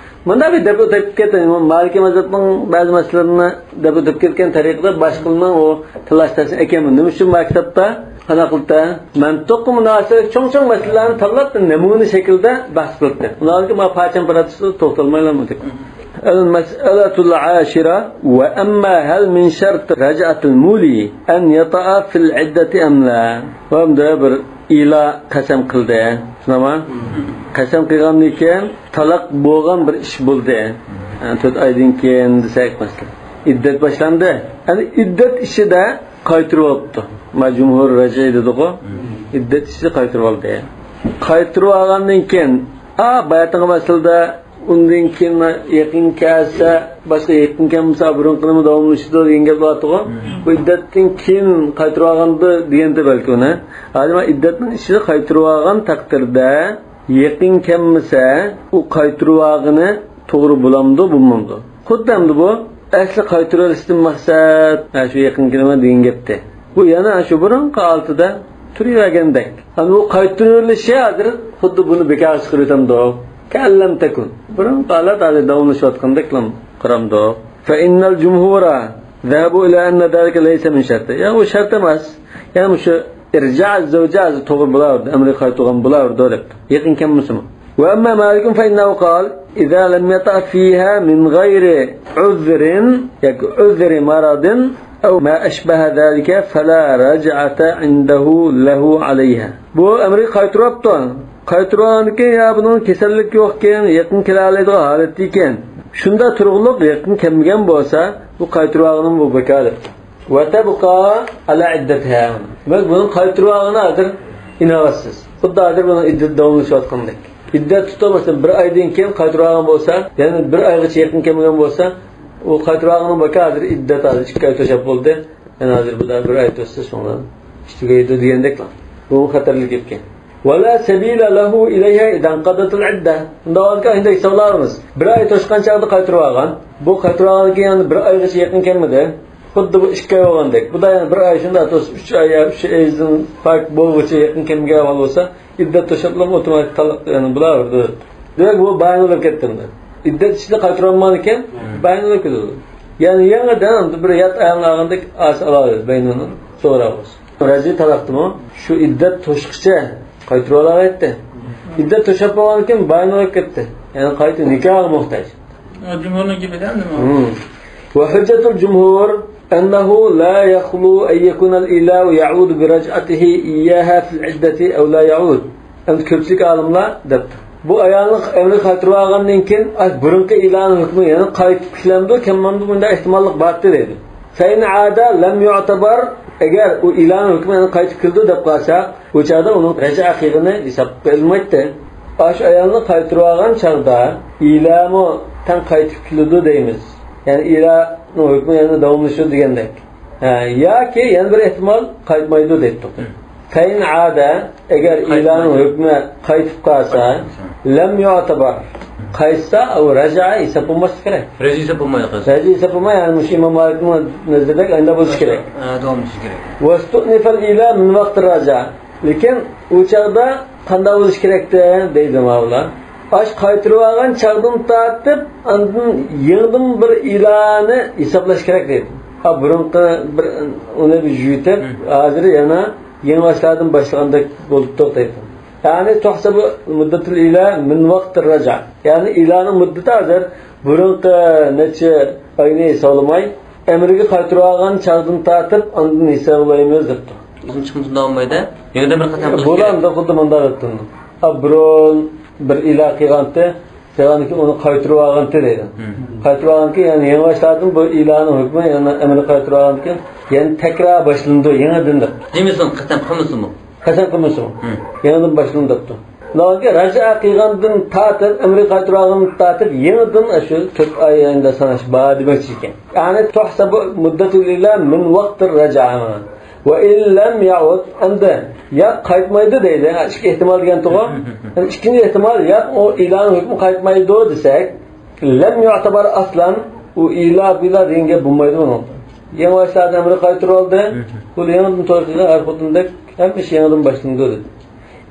مۇنداق بىر دەپ ئۆتۈپ كەتكەن. ئىمام مالىكىي مەزھەپنىڭ بەزى مەسىلىلىرىنى دەپ ئۆتۈپ كەتكەن تەرىقىدە باشقىلارنىڭ ئۇ تىللاشلىرىنى ئەكەلمىدى. نېمە ئۈچۈن ما كىتابتا قانداق قىلىپتۇ؟ مەنتۇققا مۇناسىۋەتلىك چوڭ-چوڭ مەسىلىلەرنى تاللاپ، نەمۇنە شەكلىدە بەھس قىلىپتۇ. ئۇلارنىڭكى ما پارچە-پارچىسىدا توختالمايلا ئۇنىڭدەك. المسألة العاشرة وأما هل من شرط رجعة المولي أن يطأ في العدة أم لا؟ بۇ ئەمدى بىر ئىلا قەسەم قىلدى. شۇنداقمۇ؟ قەسەم قىلغاندىن كېيىن تالاق بولغان بىر ئىش بولدى. يەنى تۆت ئايدىن كېيىن دېسەك مەسىلەن. ئىددەت باشلاندى. يەنى ئىددەت ئىچىدە قايتۇرۇۋاپتۇ. ما جۇمھۇر رەجئىي دېدىغۇ. ئىددەت ئىچىدە قايتۇرۇۋالدى. قايتۇرۇۋالغاندىن كېيىن، ئا، باياتىنقى مەسىلىدە ئۇندىن كېيىن يېقىن كەلسە، باشقا يېقىن كەلمىسە، بۇرۇنقىنىمۇ داۋاملىشىدۇ دېگەن گەپ بارتىغۇ. بۇ ئىددەتتىن كېيىن قايتۇرۇۋالغاندا دېگەنتى بەلكى ئۇنى. ھازىر ئىددەتنىڭ ئىچىدە قايتۇرۇۋالغان تەقدىردە، يېقىن كەلمىسە، ئۇ قايتۇرۇۋالغىنى توغرا بولامدۇ، بولمامدۇ؟ خۇددى ئەمدى بۇ ئەسلى قايتۇرۇۋېلىشتىن مەقسەت، ھە، شۇ يېقىن كېلىمەن دېگەن گەپتى. بۇ يەنە شۇ بۇرۇنقى ھالىتىدە تۇرۇۋەرگەندەك. ئەمدى بۇ قايتۇرۇۋېلىشى ھازىر خۇددى بۇنى بىكارغا چىقىرىۋېتەمدۇ؟ كەئەن لەم تەكۇن. بۇرۇنقى ھالەت ھازىر داۋاملىشىۋاتقاندەكلا قارامدۇ؟ فإن الجمهور ذهبوا إلى أن ذلك ليس من شرط. يا، ئۇ شەرت ئەمەس. يەنى مۇشۇ ئىرجا زەۋجە توغرا بولاۋېرىدۇ، ئەمرى قايتۇرغان بولاۋېرىدۇ دەپتۇ. يېقىن كەلمىسىمۇ. وأما مالك فإنه قال: إذا لم يطأ فيها من غير عذر، ياكى عذر مرض أو ما أشبه ذلك، فلا رجعة عنده له عليها. بۇ ئەمرى قايتۇرۇۋاپتۇ. قايتۇرۇۋالغاندىن كېيىن، يا بۇنىڭ كېسەللىك يوقكەن، يېقىن كېلەلەيدىغان ھالەتتىكەن. شۇنداق تۇرغۇلۇق يېقىن كەلمىگەن بولسا، بۇ قايتۇرۇۋالغىنىمۇ بىكار دەپتۇ. وتبقى على عدتها. دېمەك، بۇنى قايتۇرۇۋالغىنى ھازىر ئىناۋەتسىز. خۇددى ھازىر بۇنىڭ ئىددىتى داۋاملىشىۋاتقاندەك. ئىددەت تۇتۇپ، مەسىلەن، بىر ئايدىن كېيىن قايتۇرۇۋالغان بولسا، يەنى بىر ئايغىچە يېقىن كەلمىگەن بولسا، ئۇ قايتۇرۇۋالغىنى بىكار، ھازىر ئىددەت ھازىر ئىككى ئاي توشاپ بولدى. يەنە ھازىر بۇ بىر ئاي توشسا، شۇڭا ئىش تۈگەيدۇ دېگەندەكلا. بۇمۇ خەتەرلىك گەپكەن. ولا سبيل له إليها إذا انقضت العدة. ئۇنداق بولغاندا ئىندەك ھېسابلاۋېرىمىز. بىر ئاي توشقان چاغدا قايتۇرۇۋالغان. بۇ قايتۇرۇۋالغاندىن كېيىن يەنە بىر ئايغىچە يېقىن كەلمىدى. خۇددى بۇ ئىككى ئاي بولغاندەك. بۇدا يەنە بىر ئاي شۇنداق توسۇپ، ئۈچ ئاي يا ئۈچ ئايدىن پاك بولغۇچە يېقىن كەلمىگەن ئەھۋال بولسا، ئىددەت توشۇپلا ئاپتوماتىك تالاق يەنە بولاۋېرىدۇ. دېمەك، بۇ بايىن بولۇپ كەتتى ئەمدى. ئىددەت ئىچىدە قايتۇرالمىغاندىكىن، بايىن بولۇپ كېتىدۇ. يەنى يېڭىدىن بىر يات ئايالنى ئالغاندەك ئاسا ئالاۋېرىدۇ، بەينىنىڭ سوراۋۇز. رەجئىي تالاقتىمۇ شۇ ئىددەت توشقىچە قايتۇرۇۋالالايتتى. ئىددەت توشۇپ بولغاندىن كېيىن بايىن بولۇپ كەتتى. يەنى قايتا نىكاھقا موھتاج. جۇمھۇرنىڭ گېپىدە نېمە؟ مم. وحجة الجمهور أنه لا يخلو أن يكون الإيلاء يعود برجعته إياها في العدة أو لا يعود. ئەمدى كۆپچىلىك ئالىملار دەپتۇ. بۇ ئايالنىڭ ئەمرى قايتۇرۇۋالغاندىن كېيىن، ئاي، بۇرۇنقى ئىلانىڭ ھۆكمى يەنە قايتىپ كېلەمدۇ، كەلمەمدۇ، بۇنداق ئېھتىماللىق بارتتى دەيدۇ. فإن عاد لم يعتبر، ئەگەر ئۇ ئىلانىڭ ھۆكمى يەنە قايتىپ كېلىدۇ دەپ قالسا، ئۇ چاغدا ئۇنىڭ رەجئە قىلغىنى ھېسابقا ئېلىنمايتتى. ئاشۇ ئايالنى قايتۇرۇۋالغان چاغدا ئىلامۇ تەڭ قايتىپ كېلىدۇ دەيمىز. يەنى ئىلا ھۆكمى يەنە داۋاملىشىدۇ دېگەندەك. ھە، ياكى يەنە بىر ئېھتىمال قايتمايدۇ دەيتتۇق. فەئىن ئادە، ئەگەر ئىلانىڭ ھۆكمى قايتىپ قالسا، لەم يۇئتەبەر. قايتسا، ئۇ رەجئە ھېساب بولماسلىقى كېرەك. رەجئە ھېساب بولمايدۇ. رەجئە ھېساب بولماي، يەنى مۇشۇ ئىمام مالىكنىڭ نەزىرىدەك ئايندا بولۇشى كېرەك. ھە، داۋاملىشىشى كېرەك. ۋەستۇئنىفەل ئىلا مىن ۋاقتىر رەجئە. لېكىن ئۇ چاغدا قانداق بولۇشى كېرەكتى دەيدۇ ماۋۇلار. ئاش قايتۇرۇۋالغان چاغدىن تارتىپ، ئاندىن يېڭىدىن بىر ئىلانى ھېسابلاش كېرەك دەيدۇ. ھا، بۇرۇنقى بىر، ئۇنى بىر يۇيۇتۇپ، ھازىر يەنە يېڭى باشلاردىن باشلىغاندەك بولۇپتۇ دەيدۇ. يەنى تۇھسەبۇ مۇددەتۇل ئىلا مىن ۋاقتىر رەجئە. يەنى ئىلانىڭ مۇددىتى ھازىر بۇرۇنقى نەچچە ئاينى ھېسابلىماي، ئەمرىگە قايتۇرۇۋالغان چاغدىن تارتىپ ئاندىن ھېسابلايمىز دەپتۇ. ئۇزۇن چىقمىسۇن داۋام بولىدۇ. يەنە بىر قېتىم بۇلار ئەمدى خۇددى مۇنداق ئېيتتىم. ئا، بۇرۇن بىر ئىلا قىلغانتى، قىلغاندىن كېيىن ئۇنى قايتۇرۇۋالغانتى دەيدۇ. قايتۇرۇۋالغاندىن كېيىن، يەنى يېڭى باشلاردىن بۇ ئىلانىڭ ھۆكمى، يەنى ئەمرى قايتۇرۇۋالغاندىن كېيىن يەنە تەكرار باشلىنىدۇ، يېڭىدىن دەپ. دېمىسۇن، قەسەم قىلمىسىمۇ؟ قەسەم قىلمىسىمۇ؟ يېڭىدىن باشلىنىدۇ دەپتۇ. ئۇنىڭدىن كېيىن رەجئە قىلغاندىن تارتىپ، ئەمرى قايتۇرۇۋالغاندىن تارتىپ يېڭىدىن شۇ تۆت ئاي ئاينىدا ساناش بار دېمەكچى ئىكەن. يەنى تۇھسەبۇ مۇددەتۇل ئىلا مىن ۋاقتىر رەجئە. ۋە ئىن لەم يەئۇد، ئەمدى ياق قايتمايدۇ دەيدۇ. ھە، ئىككى ئېھتىمال دېگەنتىغۇ. ئىككىنچى ئېھتىمال، ياق، ئۇ ئىلانىڭ ھۆكمى قايتمايدۇ دېسەك، لەم يۇئتەبەر ئەسلەن، ئۇ ئىلا بىلا دېگەن گەپ بولمايدۇ بۇنىڭدا. يېڭى باشلاردىن ئەمرى قايتۇرۇۋالدى. بۇ يېڭىدىن توي قىلغان ئەر خوتۇندەك ھەممە ئىش يېڭىدىن باشلىنىدۇ دېدى.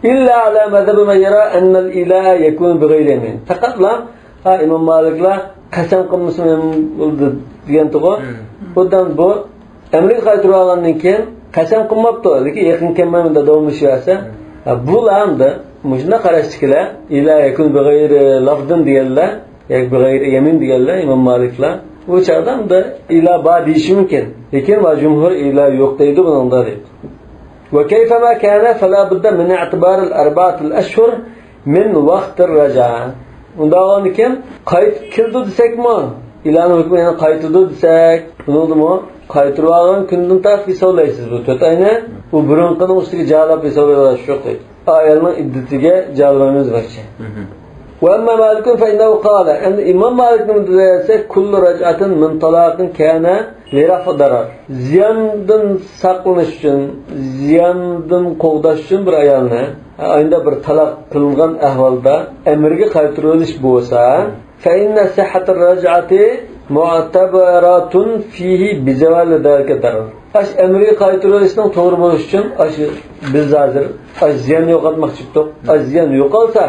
ئىللا ئەلا مەزھەبى مەن يەرا ئەننەل ئىلا يەكۇنۇ بىغەيرى يەمىن. پەقەتلا، ھا، ئىمام مالىكلار قەسەم قىلمىسىمۇ بولدى دېگەنتىغۇ. بۇدان بۇ ئەمرىگە قايتۇرۇۋالغاندىن كېيىن قەسەم قىلماپتۇ، لېكىن يېقىن كەلمەي مۇنداق داۋاملىشىۋەرسە، ھە، بۇلار ئەمدى مۇشۇنداق قاراشتىكىلەر، ئىلا يەكۇن بىغەيرى لەفزىن دېگەنلەر، ياكى بىغەيرى يەمىن دېگەنلەر ئىمام مالىكلار. ئۇ چاغدا ئەمدى ئىلا بار دېيىشى مۇمكىن، لېكىن ۋە جۇمھۇر ئىلا يوق دەيدۇ بۇنىڭدا دەيدۇ. ۋە كەيفەما كانە فەلا بۇددە مىن ئىئتىبارىل ئەربەئەتىل ئەشھۇر مىن ۋاقتىر رەجئە. ئۇنداق بولغاندىكىن، قايتىپ كېلىدۇ دېسەكمۇ، ئىلانىڭ ھۆكمى يەنە قايتىدۇ دېسەك، بۇنىڭدىمۇ قايتۇرۇۋالغان كۈندىن تارتىپ ھېسابلايسىز بۇ تۆت ئاينى. ئۇ بۇرۇنقىنىڭ ئۈستىگە جالاپ ھېسابلايۋېرىش يوق دەيدۇ. ئايالنىڭ ئىددىتىگە جالايمىز دېمەكچى. ۋە ئەمما مالىكۇن فەئىننەھۇ قالە. ئەمدى ئىمام مالىكنىڭ دېسەك، كۇللۇ رەجئەتىن مىن تالاقىن كانە لىرەفئى دەرەر. زىياندىن ساقلىنىش ئۈچۈن، زىياندىن قوغداش ئۈچۈن بىر ئايالنى، ئاينىدا بىر تالاق قىلىنغان ئەھۋالدا ئەمرىگە قايتۇرۇۋېلىش بولسا، فەئىننە سىھھەتەر رەجئەتى مۇئتەبەراتۇن فىھى بىزەۋالى زالىكە دەرەر. ئاش ئەمرىگە قايتۇرۇۋېلىشنىڭ توغرا بولۇشى ئۈچۈن، ئاش بىز ھازىر ئاش زىيان يوقاتماقچى بولدۇق. ئاش زىيان يوقالسا،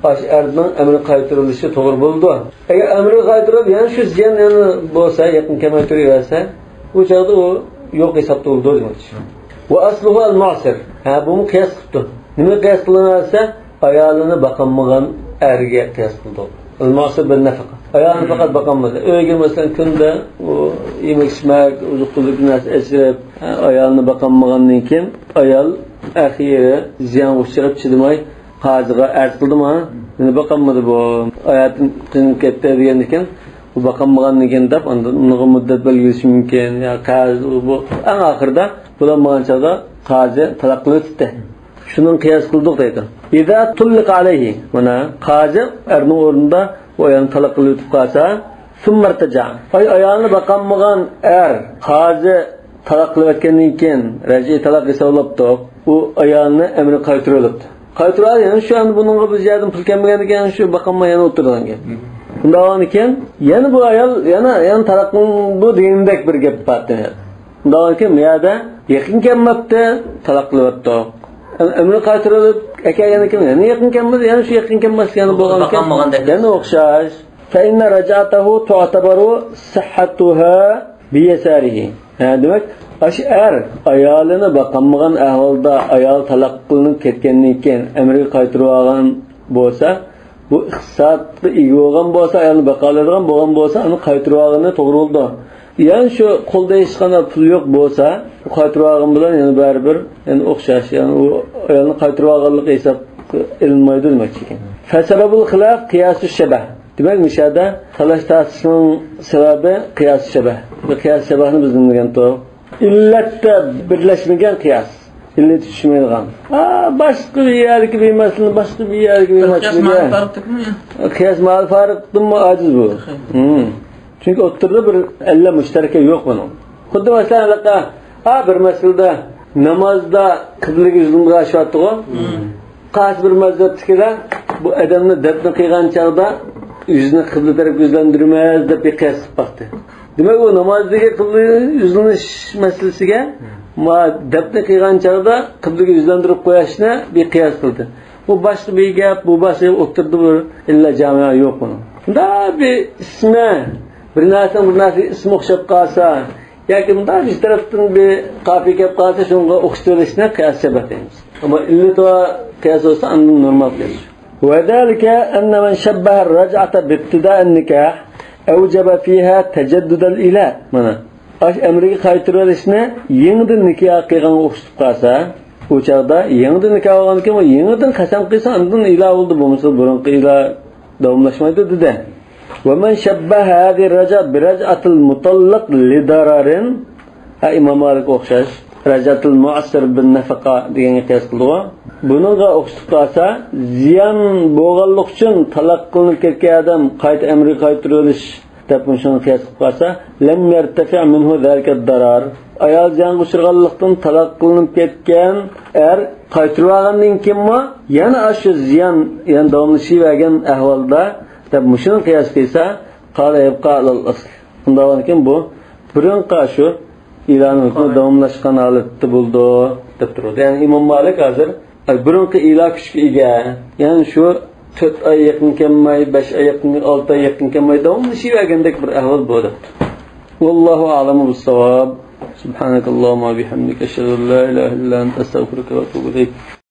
ئاش ئەرنىڭ ئەمرىگە قايتۇرۇۋېلىشى توغرا بولىدۇ. ئەگەر ئەمرىگە قايتۇرۇپ، يەنە شۇ زىيان يەنە بولسا، يېقىن كەلمەي تۇرۇۋەرسە، ئۇ چاغدا ئۇ يوق ھېسابتا بولىدۇ دېمەكچى. ۋە ئەسلۇھۇ ئەل مۇئسىر. ھە، بۇمۇ قىياس قىپتۇ. نېمە قىياس قىلىنىۋەرسە، ئايالىنى باقالمىغان ئەرگە قىياس قىلدۇق. ئەل مۇئسىر بىر نەفەقە. ئايالىنى پەقەت باقالمىدى. ئۆيگە مەسىلەن كۈندە ئۇ يېمەك ئىچمەك، ئوزۇق تۈلۈك نەرسە ئەچىرىپ، ھە، ئايالىنى باقالمىغاندىن كېيىن ئايال ئەخىرى زىيانغا ئۇچراپ چىدىماي، قازىغا ئەرز قىلدىمۇ، مېنى باقالمىدى بۇ، ھاياتىم قىينىلىپ كەتتى دېگەندىكىن، بۇ باقالمىغاندىكىن دەپ، ئاندىن ئۇنىڭغا مۇددەت بەلگىلىشى مۇمكىن، يا قەرز، ئۇ، بۇ. ئەڭ ئاخىرىدا بولالمىغان چاغدا قازى تالاق قىلىۋېتىپتۇ. شۇنىڭ قىياس قىلدۇق دەيدۇ. ئىزا تۇللىقە ئەلەيھى. مانا، قازى ئەرنىڭ ئورنىدا بۇ ئايالنى تالاق قىلىۋېتىپ قالسا، ثم ارتجع. ئاي، ئايالنى باقالمىغان ئەر، قازى تالاق قىلىۋەتكەندىن كېيىن، رەجئىي تالاق ھېسابلاپتۇق. ئۇ ئايالنى ئەمرى قايتۇرۇۋېلىپتۇ. قايتۇرۇۋالدى، يەنە شۇ ئەمدى بۇنىڭغا بىر يەردىن پۇل كەلمىگەندىكىن، يەنە شۇ باقالماي يەنە ئولتۇرىدىغان گەپ. شۇنداق بولغاندىكىن، يەنە بۇ ئايال يەنە، يەنە تالاق قىلىندى دېگەندەك بىر گەپ بار. شۇنداق بولغاندىكىن، بۇ يەردە يېقىن كەلمەپتۇ، تالاق قىلىۋەتتۇق. ئەم-، ئەمرى قايتۇرۇۋېلىپ ئەكەلگەندىن كېيىن يەنە يېقىن كەلمىدى، يەنە شۇ يېقىن كەلمەس يەنە بولغاندىكىن، باقالمىغاندەك. يەنە ئوخشاش. فإن رجعته تعتبر صحتها بيساره. ھە، دېمەك، ئاشۇ ئەر ئايالىنى باقالمىغان ئەھۋالدا ئايال تالاق قىلىنىپ كەتكەندىن كېيىن ئەمرىگە قايتۇرۇۋالغان بولسا، بۇ ئىقتىسادقا ئىگە بولغان بولسا، ئايالنى باقالايدىغان بولغان بولسا، ئۇنى قايتۇرۇۋالغىنى توغرا بولىدۇ. يەنى شۇ قولدا ھېچقانداق پۇل يوق بولسا، قايتۇرۇۋالغان بىلەن يەنە بەرىبىر، يەنە ئوخشاش، يەنى ئۇ ئايالنى قايتۇرۇۋالغانلىقى ھېسابقا ئېلىنمايدۇ دېمەكچى ئىكەن. فسبب الخلاف قياس الشبه. دېمەك، مۇشۇ يەردە تالاش-تارتىشنىڭ سەۋەبى قىياس شەبەھ. بۇ قىياس شەبەھنى بىز نېمە دېگەنتۇق؟ ئىللەتتە بىرلەشمىگەن قىياس. ئىللىتى چۈشمەيدىغان. ھا، باشقا بىر يەردىكى بىر مەسىلىنى باشقا بىر يەردىكى بىر مەسىلىگە. قىياس مائەل فارىقتىنمۇ ئاجىز بۇ. تېخى. ھىم. چۈنكى ئوتتۇرىدا بىر ئىللە مۇشتەرىكە يوق بۇنىڭ. خۇددى مەسىلەن، ھېلىقى، ھا، بىر مەسىلىدە نامازدا قىبلىگە يۈزلىنىپ قېلىشىۋاتىدىغۇ. قايسى بىر مەزھەپتىكىلەر بۇ ئادەمنى دەپنە قىلغان چاغدا يۈزىنى قىبلە تەرەپكە يۈزلەندۈرمەس دەپ بىر قىياس قىلىپ باقتى. دېمەك، ئۇ نامازدىكى قىبلە يۈزلىنىش مەسىلىسىگە ما دەپنە قىلغان چاغدا قىبلىگە يۈزلەندۈرۈپ قويۇشنى بىر قىياس قىلدى. بۇ باشقا بىر گەپ، بۇ باشقا، ئوتتۇرىدا بىر ئىللە جامىئە يوق بۇنىڭ. بۇنداق بىر ئىسمى، بىر نەرسىنىڭ بىر نەرسىگە ئىسمى ئوخشاپ قالسا، ياكى مۇنداق بىر تەرەپتىن بىر قاپىيە كەپ قالسا، شۇنىڭغا ئوخشىتىۋېلىشنى قىياس دەپ ئاتايمىز. ئەمما ئىللىتى بار قىياس بولسا، ئاندىن نورمال قىياس. وذلك أن من شبه الرجعة بابتداء النكاح أوجب فيها تجدد الإيلاء. مانا، ئاش ئەمرىگە قايتۇرۇۋېلىشنى يېڭىدىن نىكاھ قىلغانغا ئوخشىتىپ قالسا، ئۇ چاغدا يېڭىدىن نىكاھ بولغاندىن كېيىن، يېڭىدىن قەسەم قىلسا، ئاندىن ئىلا بولدى، بولمىسا بۇرۇنقى ئىلا داۋاملاشمايدۇ، دېدى. ومن شبه هذه الرجعة برجعة المطلق لضرر. ھە، ئىمام مالىكقا ئوخشاش. رجعة المعسر بالنفقة دېگەنگە قىياس قىلدىغۇ. بۇنىڭغا ئوخشىتىپ قالسا، زىيان بولغانلىقى ئۈچۈن تالاق قىلىنىپ كەتكەن ئادەم قايتا ئەمرىگە قايتۇرۇۋېلىش دەپ مۇشۇنى قىياس قىلىپ قالسا، لم يرتفع منه ذلك الضرر. ئايال زىيانغا ئۇچرىغانلىقتىن تالاق قىلىنىپ كەتكەن ئەر قايتۇرۇۋالغاندىن كېيىنمۇ يەنە ئاشۇ زىيان يەنە داۋاملىشىۋەرگەن ئەھۋالدا دەپ مۇشۇنى قىياس قىلسا، قال يبقى على الأصل. ئۇنداق بولغاندىكىن بۇ بۇرۇنقى شۇ ئىلانىڭ ھۆكمى داۋاملاشقان ھالەتتە بولىدۇ دەپ تۇرىدۇ. يەنى ئىمام مالىك ھازىر، ئاي، بۇرۇنقى ئىلا كۈچكە ئىگە. يەنى شۇ تۆت ئاي يېقىن كەلمەي، بەش ئاي يېقىن، ئالتە ئاي يېقىن كەلمەي داۋاملىشىۋەرگەندەك بىر ئەھۋال بۇ دەپ. والله أعلم بالصواب. سبحانك اللهم وبحمدك، أشهد أن لا إله إلا أنت، أستغفرك وأتوب إليك.